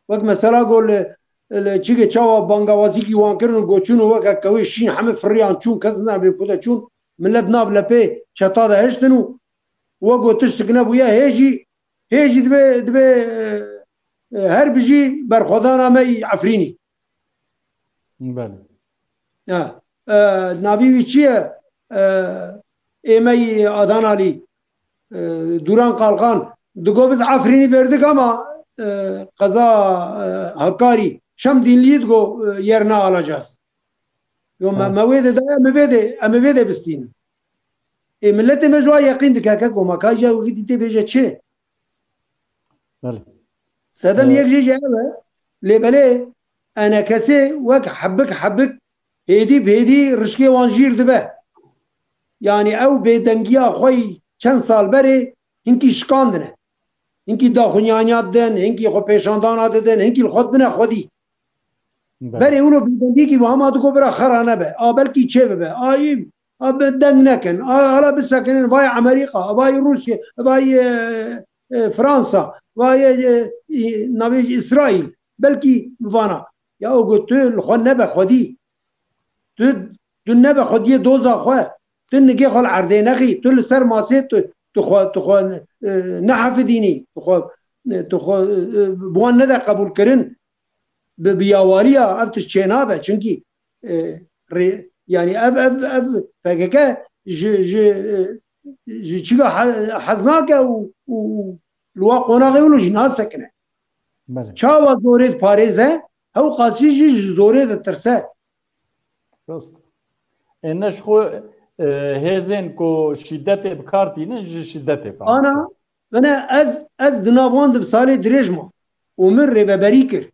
Wek mesela ku li, li çigê çawa bangawazîkî wan kirin û goçûn û weke kewê şîn heme firiyan çûn, kes nabê ku de çûn, millet nav lepê çeta de hiştin û we got tiştik nebûye, hê jî, hê jî dibe, dibe, e, e, her bijî berxwedana me yî Efrînî. Belê. Ha, e, navî wî çi ye? E, ê me yî Adanalî, e, Duran Kalkan, digo biz Efrînî verdik ama, e, qeza, e, Hakkari, Şemdînliyî digo, e, yerine alacağız. Yo, me, Ha. me wê de daye, em ê vê de, em ê vê de bistînin. Ê, milletê me ji wa yeqîn dike, keko, ma ka îca wekî dîtê bêje çi? Belê. Sedem Ee, yek jê jî ev e. Lê belê enekesê wek hebik hebik, hêdî bi hêdî rişkê wan jîr dibe. Yanî ew bêdengiya xwe yî çend sal berê hinkî şikandine. Hinkî daxuyaniyat didin, hinkî xwe pêşandana didin, hinkî li xwe dibine xwedî. Belê. Berê wilo bêdengîkî bi hema digo bira xera nebe. A belkî çê bibe. A yî, a bi deng nekin. A hala bisekinin vay Amerîka, vay Rûsya, vay, e, e, Fransa, vay, e, e, navê Îsraîl. Belkî bi vana. Ya o got tu li xwe nebe xwedî. Tu, tu nebe xwediyê doza xwe. Tu nigê xwe li erdê nexî. Tu li ser masê tu, tu xwe, tu xwe, e, nehefidînî. Tu xwe, e, tu xwe, e, bi wan nede qebûlkirin. Bi, bi yawaliya ev tişt çênabe. Çimkî, e, rê-, yanî ev, ev, ev P K K ji, ji, e, ji çiga he-, hez nake û, û, û li wa qonaxê wilo jî nasekine. Belê. Çawa zorê diparêze, hewqasî jî ji zorê ditirse. Rast. Ê ne ji xwe, e, hêzên ku şîdetê bi kar tînin, ji şîdetê fehm Ana, dikin. Bine ez, ez di nav wan di salê dirêj ma û min rêveberî kir.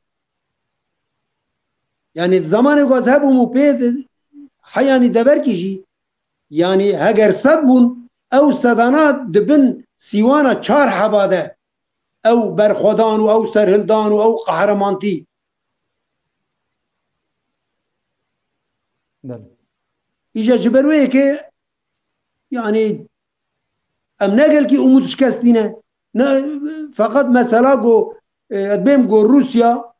Yanî di zamanê ku ez hebûm û pê di heyanî deverkî jî, yanî heger sed bûn, ew sedana di bin sîwana çar heba de ew berxwedan û ew serhildan û ew qehremanî. Belê. Îja ji ber wê yekê, yanî, em ne gelkî umûd şikestî ne. Ne, feqet mesela ku, e, ez bêm ku Rûsya,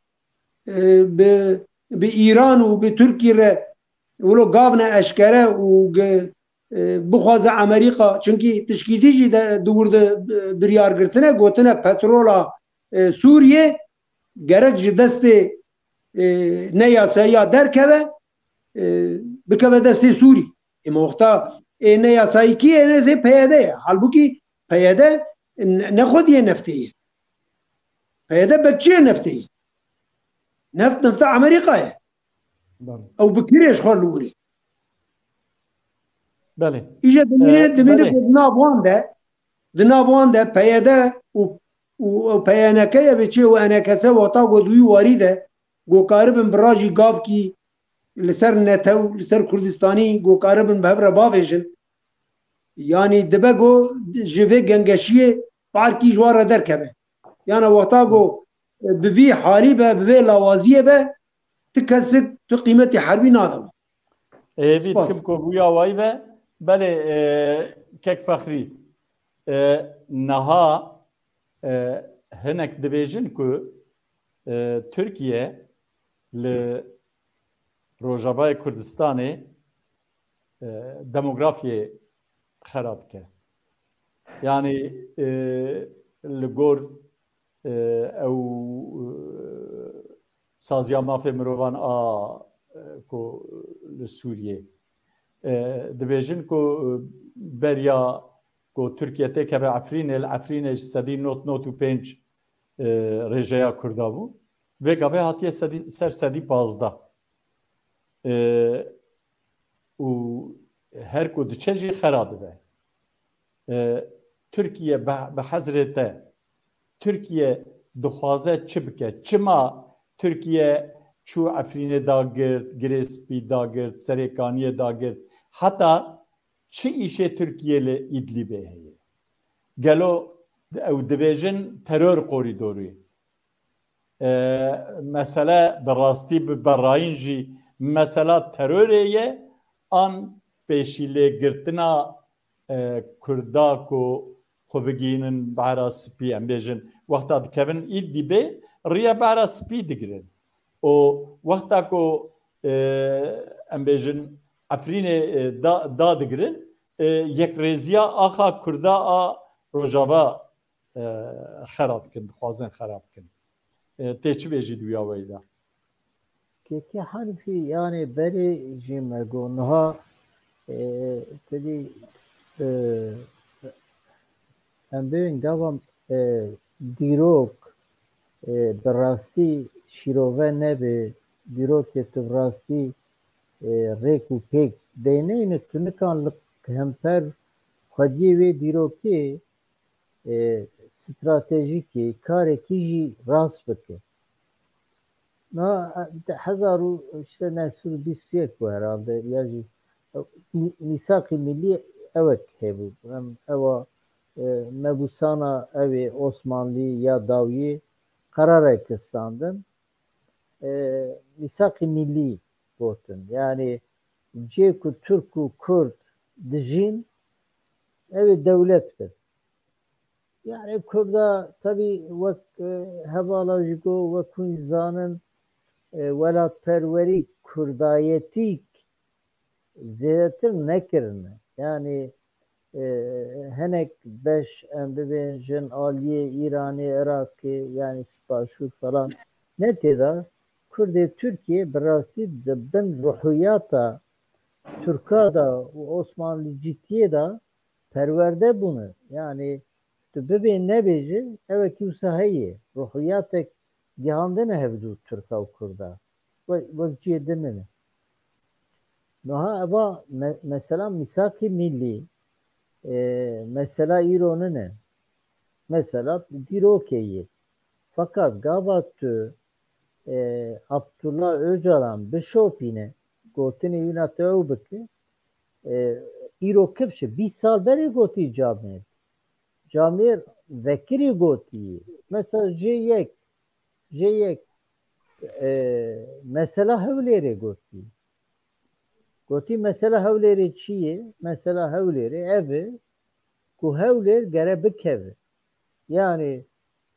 e, bi, bi Îran û bi Tirkî re wilo gavne eşkere û ge-, e, bixwaze Amerîka, çimkî tişkî dî jî de, di wir de, e, biryar girtine, gotine petrola, e, Sûriyê gerek ji destê, e, neyasayiya derkeve, e, bikeve destê Sûrî. Ema wexta ê neyasayî kî ye? Ê neyasayî P Y D ye. Halbûkî P Y D ne, ne xwediyê neftê ye. P Y D bekçiyê neftê ye. Neft, nefta Amerîka ye. Belê. Ew bi kirê ji xwe li wir e. Belê. Îje dimîne, Ee, dimîne belê. Ku di nav wan de, di nav wan de P Y D û, û, û P Y N K ye vê çê û E N K S wexta ku di wî warî de ku karibin bi rajî gavkî li ser netew, li ser Kurdistanî ku karibin bi hev re bavêjin. Yanî dibe ku ji vê gengeşiyê parkî ji wan re derkeve. Yana wexta ku bi vî halî be, bi vê lawaziyê be, ti kesik, tu qîmetî herbî nade. Êvî Spas. Dikim ku bûya wayî be, belê, e, kek Fexrî, e, niha, e, hinek dibêjin ku, e, Tirkiye li Rojavayê Kurdistanê, e, demografiyê xera dike. Yanî, e, li gor, e, ew, e, saziya mafê mirovan a, e, ku li Sûriyê, e, dibêjin ku, e, beriya ku Tirkiye têkeve Efrînê, li Efrînê ji sedî nod nod û pênc, e, rêjeya Kurda bû. Vê gavê hatiye sedî, ser sedî pazdeh. E, û her ku diçe jî xera dibe. E, Tirkiye bi, bi hezrê te, Tirkiye dixwaze çi bike? Çima Tirkiye çû Efrînê dagirt, Girê Spî dagirt, Serêkaniyê dagirt? Heta çi îşê Tirkiye li Îdlîbê heye? Gelo ew dibêjin teror korîdorî? E, mesele bi rastî, bi berayîn jî mesela terorê ye, an pêşîlêgirtina, e, Kurda ku xwe bigihînin Behra Spî, em bêjin, wexta dikevin Îdlîbê, riya Behra Spî digirin. û wexta ku, e, em bêjin Efrînê, e, da, dadigirin, e, yekrêziya axa Kurda a Rojava, e, xera dikin, dixwazin xera bikin. E, tê çi bêjî di wiya weyî de? Kekê Hanîfî, yanê berê jî me got niha, e, tedî, e, em bêjin gava, e, dîrok, e, bi rastî şîrove nebe, dîrokê tu bi rastî, e, rêk û pêk deyneyne, tu nikan li hemper xwediyê wê dîrokê, e, stratejîkê, karekî jî rast bike. Na, hezar û, işte, neh sed û bîst û yek bû herhalde, ya jî, e, mî-, mîsaqî millî ewek hebû. Em ewa, e, mebûsana ewê Osmanlî ya dawiyê qerarek standin. E, mîsaqî millî gotin. Yani cê ku Türk û Kurd dijîn, ew ê dewlet bin. Yani Kurda tabii wek, e, hevala jî got, wek hûn zanin, e, welatperwerî kurdayetîk zêdetir nekirine. Yani, e, hinek beş, em bibêjin aliyê Îranê, Iraqê, yani Başûr falan ne tê de. Kurdê Tirkiyê bi rastî di bin ruhiyata Tirka de û Osmanlicîtiyê de perwerde bûne. Yani tu bibê nebêjî, ewekî wisa heye. Ruhiyatek gihandine hevdû Tirka û Kurda. We-, wek cihê din nine. Niha eva me-, mesela mîsaqî millî, e, mesela îro nine. Mesela dîrokê ye. Fakat gava tu, e, Abdullah Öcalan bişopîne, gotinê wîna tu ew bike, e, îro kifş e. Bîst sal berê gotî camêr. Camêr vekirî gotî. Mesela J yek, J yek, e, mesela Hewlêrê gotî. Gotî mesela Hewlêrê çi ye? Mesela Hewlêrê ev e ku Hewlêr gere bikeve. Yani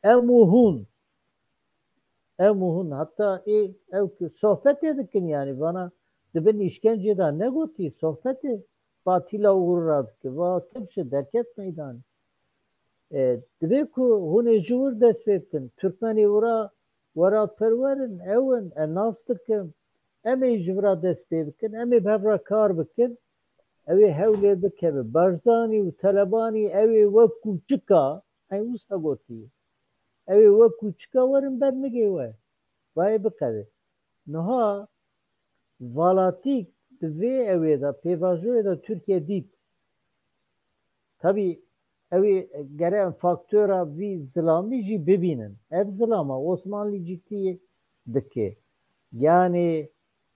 em û hûn, em û hûn, hatta ê ew ki sohbetê dikin, yani vana di bin îşkencê de negotî, sohbetê batîla û gurura dike. Va kifşe derket meydanê. E, divê ku hûn ê ji wir dest pê bikin. Tirkmenê wira welatperwer in, ew in, e, nas dikim. Em ê ji vira dest pê bikin, em ê bi hev re kar bikin. Ew ê Hewlêr bikeve. Barzanî û Telebanî ew ê wekû çika, ey wisa gotiye. Ew ê wekû çika werin ber nigê we. Vayê biqede. Niha valatîk di vê ewê de, pêvajoyê de Tirkiye dît. Tabî ew ê gere em faktora vî zilamî jî bibînin. Ev zilama Osmanlîcîtiyê dike. Yani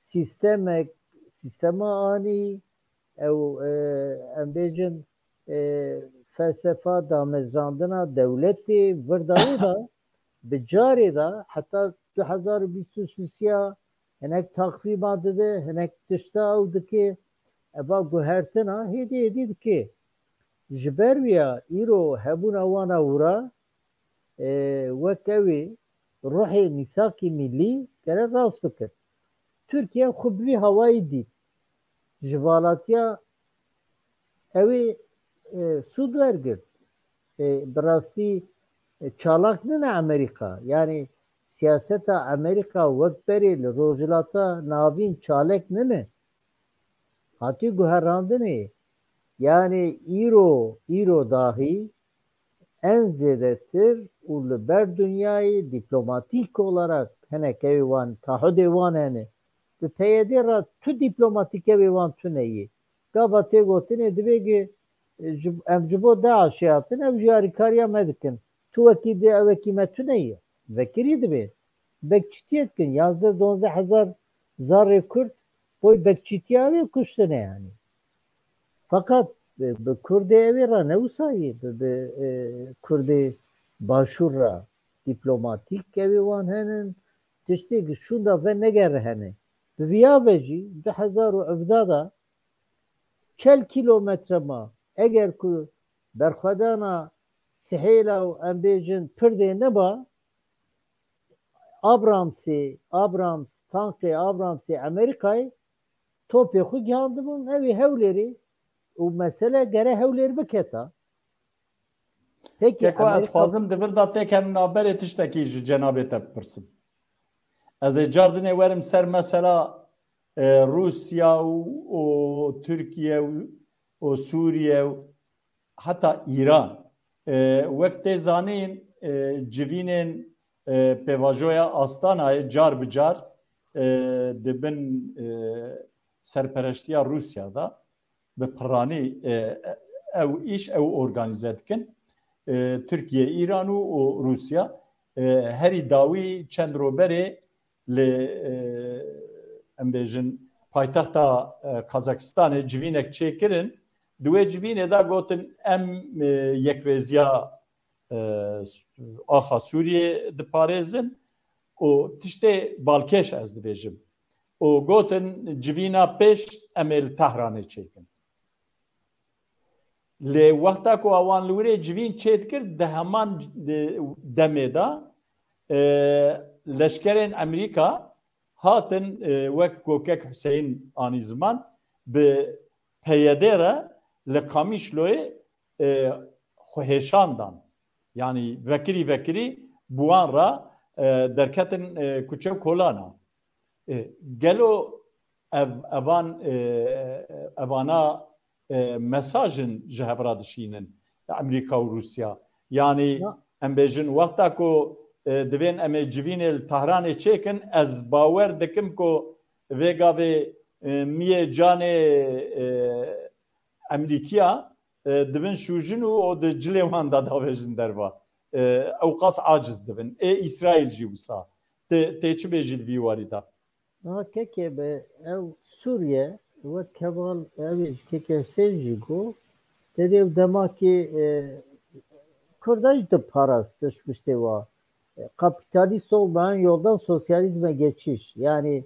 sîstemek, sîstema anî, ew, e, em bêjin, e, felsefa damezrandina dewletê vir de wê de bi carê de heta du hezar û bîst û sisiya hinek takvîma dide, hinek tişta ew dike, eva guhertina hêdî hêdî dike. Ji ber wî ya îro hebûna wan a wira, e, wek ew ê ruhê mîsaqî millî gere rast bikin. Tirkiye xwe bi vî hawayî dît. Ji valatiya ew ê, e, sûd wergirt. E, bi rastî, e, çalak nine Amerîka. Yani siyaseta Amerîka wek berê li Rojhilata Navîn çalek nine. Hatî guherandinê. Yani îro, îro dahî en zêdetir û li ber dinyayê dîplomatîk olarak hinek ew ê wan, taahudê wan hene. Bi P Y D re tu dîplomatîk ew ê wan tune yê. Gava tê gotinê divê ki, e, ji, em ji bo DAIŞê hatin, ew jî alîkariya me dikin. Tu wekî dê, ew wekî me tune ye. Vekirî dibe. Bekçîtiyê dikin. Yanzdeh, donzdeh hezar zarê Kurd boy bekçîtiya wê kuştine yani. Fakat, e, bi Kurdê ew ê re ne wisa ye. Bi, bi, e, Kurdê Başûr re dîplomatîk ew ê wan henin. Tiştê ki şûnda ve negere hene. Bi viya ve jî du hezar û hevdeh de çel kîlometre ma. Eger ku berxwedana Sihêla û em bêjin Pirdê neba, Abramsê, Abrams, tankê Abramsê Amerîkayê topê xwe gihandibûn, ew ê Hewlêrê û mesele gere Hewlêr biketa. Peki, Keko, ez Amerîka dixwazim di vir de têkevim navberê, tiştekî ji cenabê te bipirsim. Ez ê cardinê werim ser mesela, e, Rûsya û, û Tirkiye û, û Sûriye û heta Îran. E, wek tê zanîn, e, civînên, e, pêvajoya Astanayê car bi car, e, di bin, e, serpereştiya Rûsya de bi piranî, e, ew îş ew organîze dikin. E, Tirkiye, Îran û, û Rûsya, e, herî dawî çend ro berê li, e, em bêjin, paytexta, e, Kazakistanê civînek çêkirin. Di wê civînê de gotin, em, e, yekrêziya, e, axa Sûriyê diparêzin û tiştê balkêş ez dibêjim. Û gotin, civîna pêş em ê li Tehranê çêkin. Lê wexta ku wan li wirê civîn çêdikir, di heman, e, demê de, e, leşkerên Amerîka hatin, e, wek ku kek Huseyîn anî ziman, bi P Y D re li Qamişloyê, e, xwe hêşan dan. Yanî vekirî vekirî bi wan re, e, derketin, e, kuçe û kolana. E, gelo ev, evan, e, evana, e, mesajin ji hev re dişînin Amerîka û Rûsya? Yanî Ya. em bêjin, wexta ku, e, divên em ê civînê li Tehranê çêkin, ez bawer dikim ku vê gavê, e, miyê canê, e, Amerîkiya, e, dibin şûjin û o di cilê wan de davêjin derva. E, ew qas aciz dibin. Ê Îsraîl jî wisa. Tê, tê çi bêjî di vî warî de? Niha kekê bi ew Sûriye, wek Kemal ew ê ji kekê Husên jî got, tedê ew demakê, e, Kurda jî diparast tişt piştê wa. E, kapitalist olmayan yoldan sosyalizme geçiş. Yani,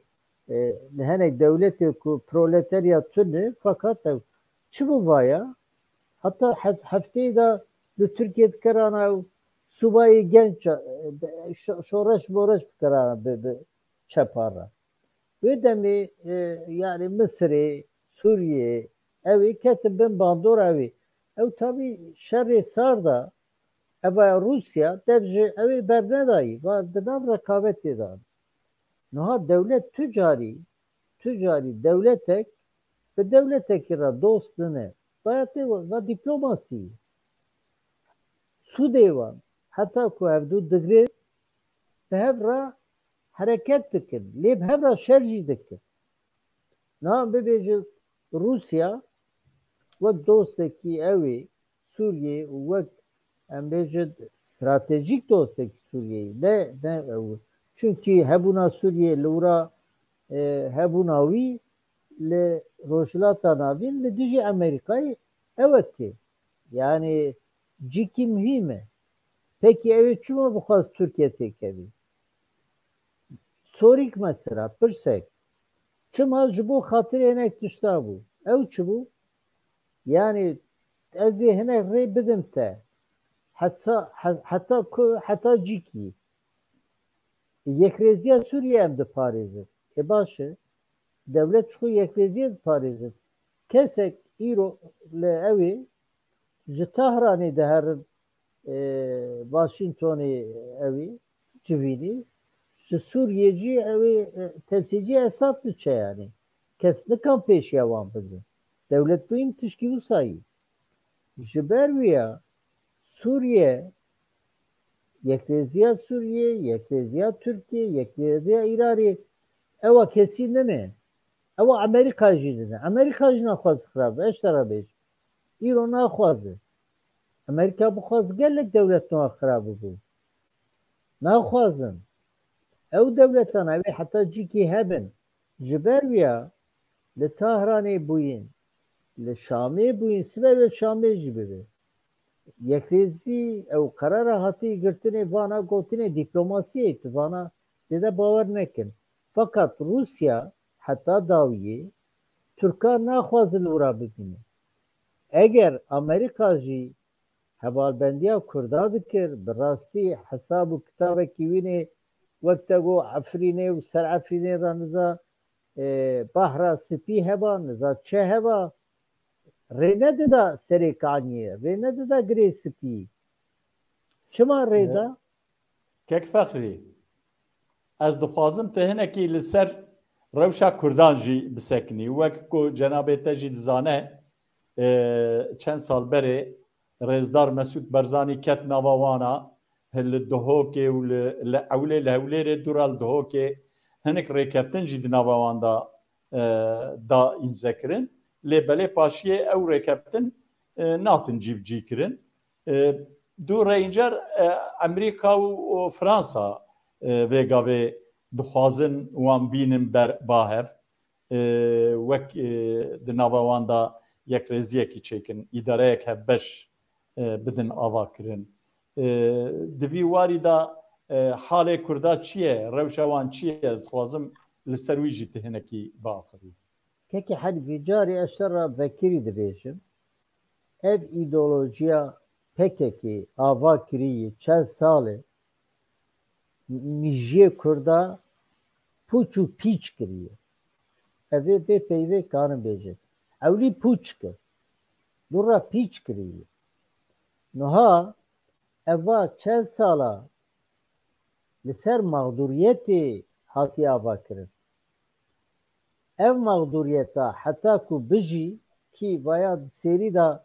e, li henek dewletê ku proleterya tune, fakat ew çi bi vaya? Heta hef-, hefteyê de li Tirkiye dikerana ew subayê genç, e, şo-, şoreş moreş bikerana bi, bi çepa re. Wê demê, e, yani Misirê, Sûriyê, ew ê ketin bin bandora wê. Ew tabî şerê sar de, eva Rûsya dev ji ew ê bernedayî, va di nav rekabetê de. Niha dewlet tu carî, tu carî dewletek bi dewletekî re dost nine. Dayatê va dîplomasî. Sûdê wan, heta ku hevdû digrin, bi hev re hereket dikin, lê bi hev re şer jî dikin. Niha bibêje Rûsya wek dostekî ew ê Sûriyê û wek, em bêjin, stratejîk dostekî Sûriyeyê, ne, ne ew. Çunkî hebûna Sûriyê li wira, e, hebûna wî li Rojhilata Navîn li dijî Amerîkayê ew e ki, yani cîkî muhîm e. Pekî ew ê çima bixwaz Tirkiye têkevî? Sorîk mesela, pirsek. Çima ji bo xatirê hinek tişta bû? Ew çi bû? Yani ez ê hinek rê bidim te. Heta, he-, heta ku, heta cîkî. Yekrêziya Sûriyê em diparêzin. E baş e. Dewlet ji xwe yekrêziyê diparêzin. Kesek îro li ew ê ji Tahranê diherin, e, Washingtonê ew ê civînî, ji Sûriyê jî ew ê, e, temsîlcî Esad diçe yanî. Kes nikan pêşiya wan bigrin. Dewlet bûyîn tişkî wisa yî. Ji ber wî ya Sûriye, yekrêziya Sûriye, yekrêziya Tirkiye, yekrêziya Îranê, ewa kesî nine. Ewa Amerîka jî nine. Amerîka jî naxwaze xirab be. Ez ji te re bêjim. Îro naxwaze. Amerîka bixwaz gelek dewlet niha xirab bibû. Naxwazin. Ew dewletana wê heta cîkî hebin. Ji ber wî ya li Tahranê bûyîn, li Şamê bûyîn, sibe li Şamê jî bibe. Yekrêzî ew qerara hatî girtinê vana gotinê dîplomasiyê, tu vana tê de bawer nekin. Fakat Rûsya heta dawiyê Tirkan naxwazin li wira bibîne. Eger Amerîka jî hevalbendiya Kurda dikir, bi rastî hesab û kitabekî wînê wek te got Efrînê û ser Efrînê re niza, e, Bahra Spî heba, niza çi heba, rê nedida Serêkaniyê, rê nedida Girê Spî. Çima rê da? Kek Fexrî, ez dixwazim tu hinekî li ser rewşa Kurdan jî bisekinî. Wek ku cenabê te jî dizane, e, çend sal berê Rêzdar Mesûd Barzanî ket nava wana, li Duhokê û li, li Ewlê, li Hewlêrê dûra li Duhokê hinek rêkeftin jî di nava wan de, e, da îmze kirin. Lê belê paşiyê ew rêkeftin, e, natin cîbicî kirin. E, dû rê încar, e, Amerîka û, û Fransa, e, vê gavê dixwazin wan bînin ber ba hev. E, wek, e, di nava wan de yekrêziyekî çêkin, îdareyek hevbeş, e, bidin avakirin. E, di vî warî de, e, halê Kurda çi ye, rewşa wan çi ye, ez dixwazim li ser wî jî tu hinekî biaxivî. Kekê Henîfî, carê ez te re vekirî dibêjim. Ev îdeolojiya P K K ava kirî yê çend sal e, mijiyê Kurda pûç û pîç kiriye. Ev ê bê peyvê karin bêjin. Ewlî pûç kir. Dû re pîç kiriye. Niha eva çend sala li ser mexdûriyetê hatiye avakirin. Ev mexdûriyeta heta ku bijî, kî vaya di sêrî de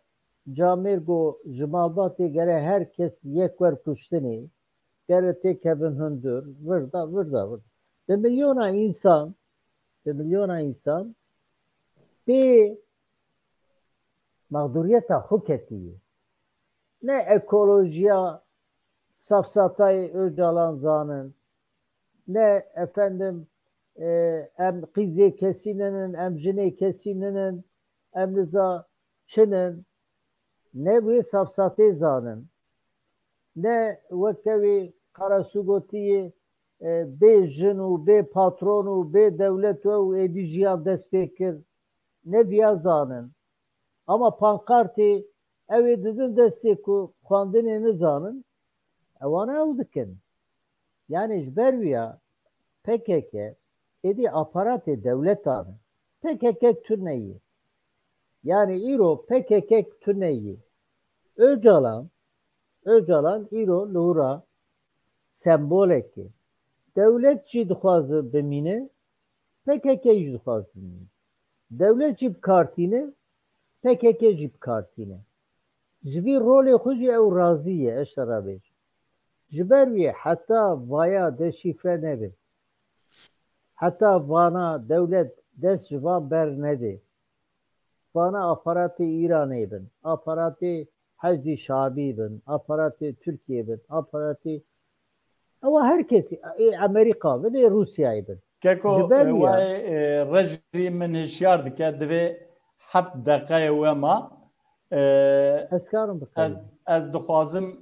camêr ku ji malbatê gere her kes yek wer kuştinê, gere têkevin hundir, vir da, vir da, vir da. Bi milyona însan, bi milyona însan bê mexdûriyeta xwe ketiye. Ne ekolojiya safsatayê Ocalan zanin, ne efendim, e, em qîzê kesî ninin, em jinê kesî ninin, em niza çi nin, ne wê safsatê zanin, ne weke wê Karasu gotiye, e, bê jin û bê patron û bê dewlet û ew êdî jiyan dest pê kir, ne viya zanin. Ama pankartê ew ê didin destê ku xwendinê nizanin, ewana ew dikin. Yani ji ber wiya P K K êdî aparatê dewletan e. P K K tune ye. Yani îro P K K tune ye. Ocalan, Ocalan îro li hura sembolek e. Dewlet jî dixwaze bimîne, P K K jî dixwaze bimîne. Dewlet jî bi kar tîne, P K K jî bi kar tîne. Ji vî rolê xwe jî ew razî ye, ez te re bêjim. Ji ber wê heta vaya deşîfre nebe, heta vana dewlet dest ji van ber nede, vana aparatê Îranê bin, aparatê Heşdî Şabî bin, aparatê Tirkiyê bin, aparatê, ewa her kesî, ê Amerîka bin, ê Rûsyayê bin. Keko, Ji ber e, wiya. wayê, e, rejî min hişyar dike, divê heft deqeyê we ma. E, Ez karim ez, biqedim. ez dixwazim,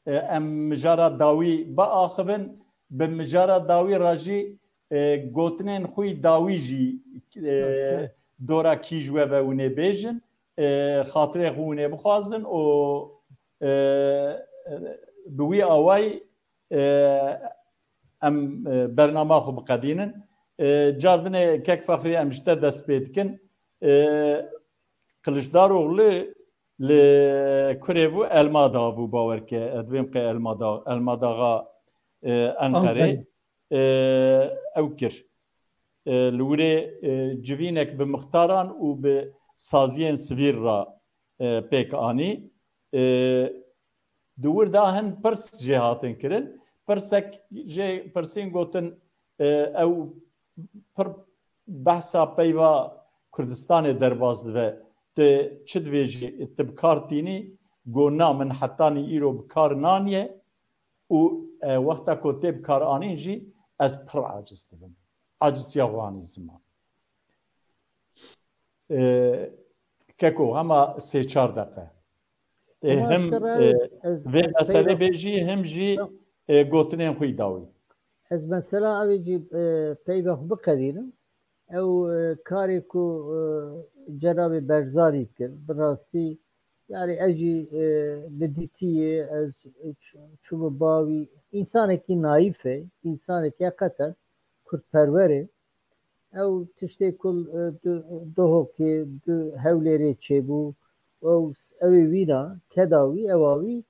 e, em mijara dawî biaxivin. Bi mijara dawî re jî, e, gotinên xwe yî dawî jî, e, Okey. dora kî ji we ve hûn ê bêjin. E, xatirê xwe hûn ê bixwazin û, e, e, bi wî awayî, e, em, e, bernama xwe biqedînin. E, cardinê kek Fexrî em ji te dest pê dikin. E, Kiliçdaroglu li kurê bû Elmadax bû, bawer ke, ez dibêm qey Elmadax, Elmadaxa, e, Enqerê. Enqerê. E, ew kir. E, li wirê, e, civînek bi mixtaran û bi saziyên sivîl re, e, pêk anî. E, Di wir de hin pirs jê hatin kirin. Pirsek jê pirsîn gotin, e, ew pir behsa peyva Kurdistanê derbas dibe. Tu çi divêjî, tu bi kar tînî? Go na, min hetanî îro bi kar naniye û, e, wexta ku tê bi kar anîn jî ez pir aciz dibim. Acisiya xwe anî ziman. E, Keko, hema sê çar deqe. E, Ama hem, işte, e, ez, vê ez meselê peyva- bêjî, hem jî, Yok. e, gotinên xwe yî dawî. Ez mesela evê jî, e, peyva xwe biqedînim. Ew, e, karê ku, e, cenabê Berzanî kir, bi rastî Yani ez jî e, bi dîtiyê ez ç- çûme bavî. Însanekî naîf e, însanekî heqeten kurdperwer e. Ew tiştê ku e, du- Duhokê, du Hewlêrê çêbû, ew ew ê wîna, keda wî, ewa wî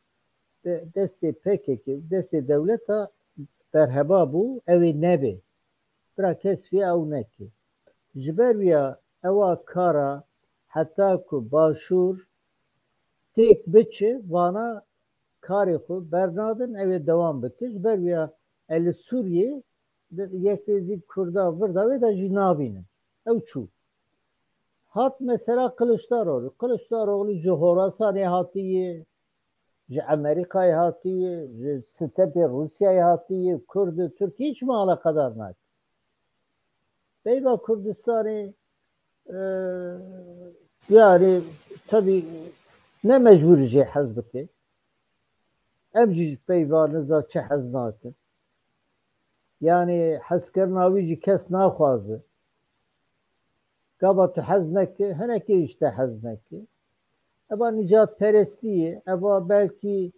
de- destê P K K, destê dewleta berheba bû, ew ê nebê. Bira kes vî ew neke. Ji ber wîya ewa kara heta ku Başûr têk biçe, vana karê xwe bernadin, ew ê dewam bike. Ji ber wîya e li Sûriyê di- yek rêzî Kurda vir da wê de jî nabînin. Ew çû. Hat mesela Kiliçdaroglu. Kiliçdaroglu ji Horasanê hatiye, ji Amerîkayê hatiye, ji stepê Rûsyayê hatiye, Kurd û Tirk hiç me alaqedar nake. Peyva Kurdistanê e, yani tabi ne mecbûr jê hez bike. Em jî ji peyva niza çi hez nakin. Yani hezkirina wî jî kes naxwaze. Gava tu hez neke, hinekê jî te hez neke. Eva nîcatperestî ye, eva belkî,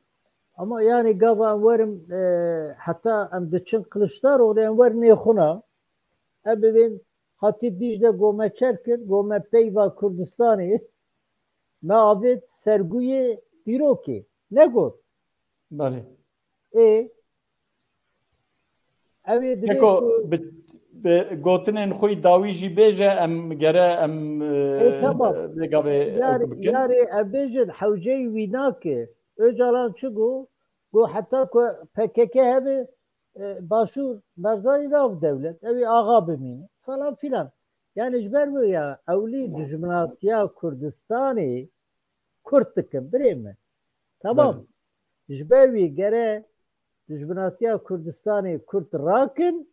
ama yani gava em werin, e, heta em diçin Kiliçdaroglu em werin êxuna, em bibên Hatîp Dîcle gome çer kir, gome peyva Kurdistanê me avêt sergûyê dîrokê. Negot. Belê. Ê, ew ê dibê Keko ku bi, bi gotinên xwe dawî jî bêje, em gere em E, tamam. vê gavê Yarê, ew bikin. Yarê em bêjin hewceyî wî nake. Ocalan çi got? Got heta ku P K K hebe, e, Başûr Barzanî nav dewlet, ew ê axa bimîne falan filan. Yani ji ber wê ya ewlî dijminatiya Kurdistanê Kurd dikin, birê min. Tamam. Belê. Ji ber wî gere dijminatiya Kurdistanê Kurd rakin,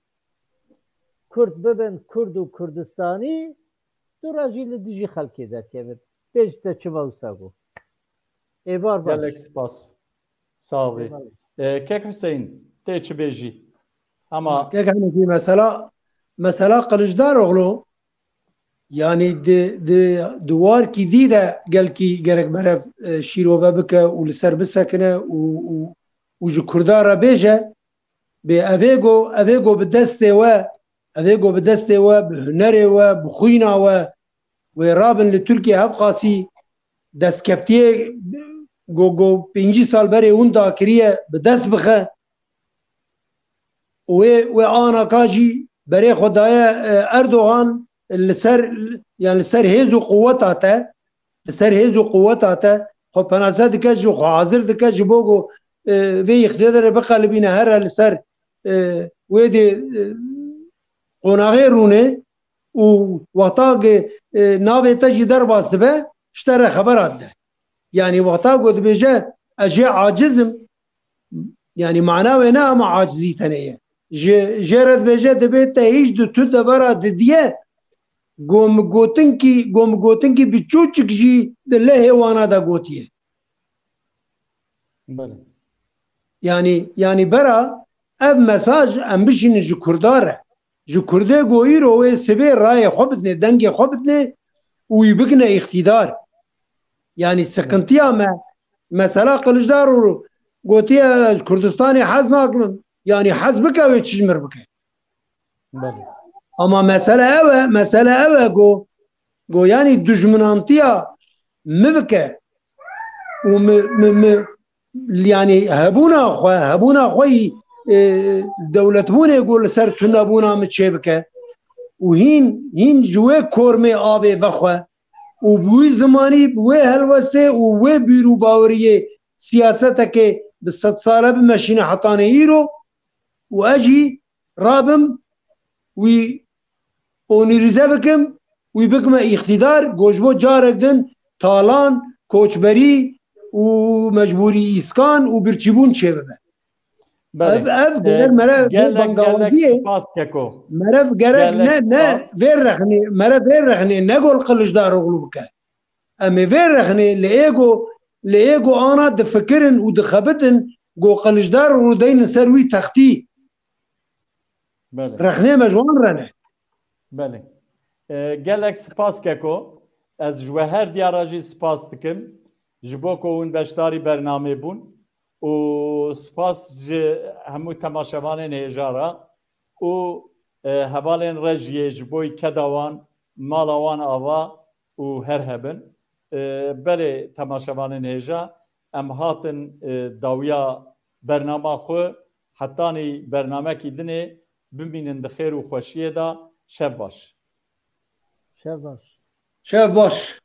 Kurd bibin Kurd û Kurdistanî, dûra jî li dijî xelkê derkevin. Bêj te çima wisa got. Êvar baş. Gelek spas. Sağ ol. Ee, Kek Hüseyin, tê çi bêjî? Ama Kek Hemîdî, mesela, mesela Kılıçdaroğlu, yani di, di, di warkî dî de gelkî gerek merev, e, şîrove bike û li ser bisekine û, û, û ji Kurda re bêje, bê evê go, evê go bi destê we, evê go bi destê we, bi hunerê we, bi xwîna we, wê rabin li Tirkiye hevqasî destkeftiyê go, go pêncî sal berê hûn dakiriye bi dest bixe. Wê, wê anaka jî berê xwe daye, e, Erdogan li ser, yani li ser hêz û quweta te, li ser hêz û quweta te xwe penase dike, ji xwe hazir dike, ji bo ku, e, vê îqtîdarê biqelibîne here li ser, e, wê dê, e, qonaxê rûnê û wexta ku, e, navê te jî derbas dibe, ji te re xebera dide. Yani wexta ku dibêje, ez jê aciz im, yani mana wê ne ama acizî tenê ye. Ji, jê re dibêje, dibê te hîç di tu devera didiye, ku min gotinkî, ku min gotinkî bi çûçik jî di lehê wana de gotiye. Belê. Yani, yani bera ev mesaj em bişînin ji Kurda re. Ji Kurdê ku îro wê sibê rayê xwe bidinê, dengê xwe bidinê û wî bikine îqtîdar. Yani sıkıntıya me, mesela Kılıçdaroğlu gotiye, ez Kurdistanê hez nakim. Yani hez bike wê çi ji mir bike. Belê. Ama mesele ew e, mesele ew e ku, ku yani dijminantiya mi bike û mi, mi, mi, yani hebûna xwe, hebûna xwe yî, e, dewletbûnê ku li ser tunebûna min çêbike û hîn, hîn ji wê kormê avê vexwe û bi wî zimanî, bi wê helwestê û wê bîr û baweriyê siyasetekê bi sedsale bimeşîne hetanê îro û ez jî rabim wî onîrize bikim, wî bikime îqtîdar, ku ji bo carek din talan, koçberî û mecbûrî îskan û birçîbûn çêbibe. Belê. Ev, ev gerek mere vê bangawaziyê, spas Keko. Merev gerek ne, ne vê rexnê, merev vê rexnê ne gol Kılıçdaroğlu bike. Em ê vê rexnê li êgo, li êgo ana difikirin û dixebitin, go Kılıçdaroğlu deynin ser wî textî. Belê. Rexnê me ji wan re ne. Belê. E, gelek spas Keko. Ez ji we her diyara jî spas dikim. ji bo ku hûn beşdarî bernamê bûn û spas ji hemû temaşevanên hêja re û, e, hevalên re jî yê ji bo keda wan, mala wan ava û her hebin. E, belê temaşevanên hêja, em hatin, e, dawiya bernama xwe, hetanî bernamekî dinê bimînin di xêr û xweşiyê de. Şev baş. Şev baş. Şev baş.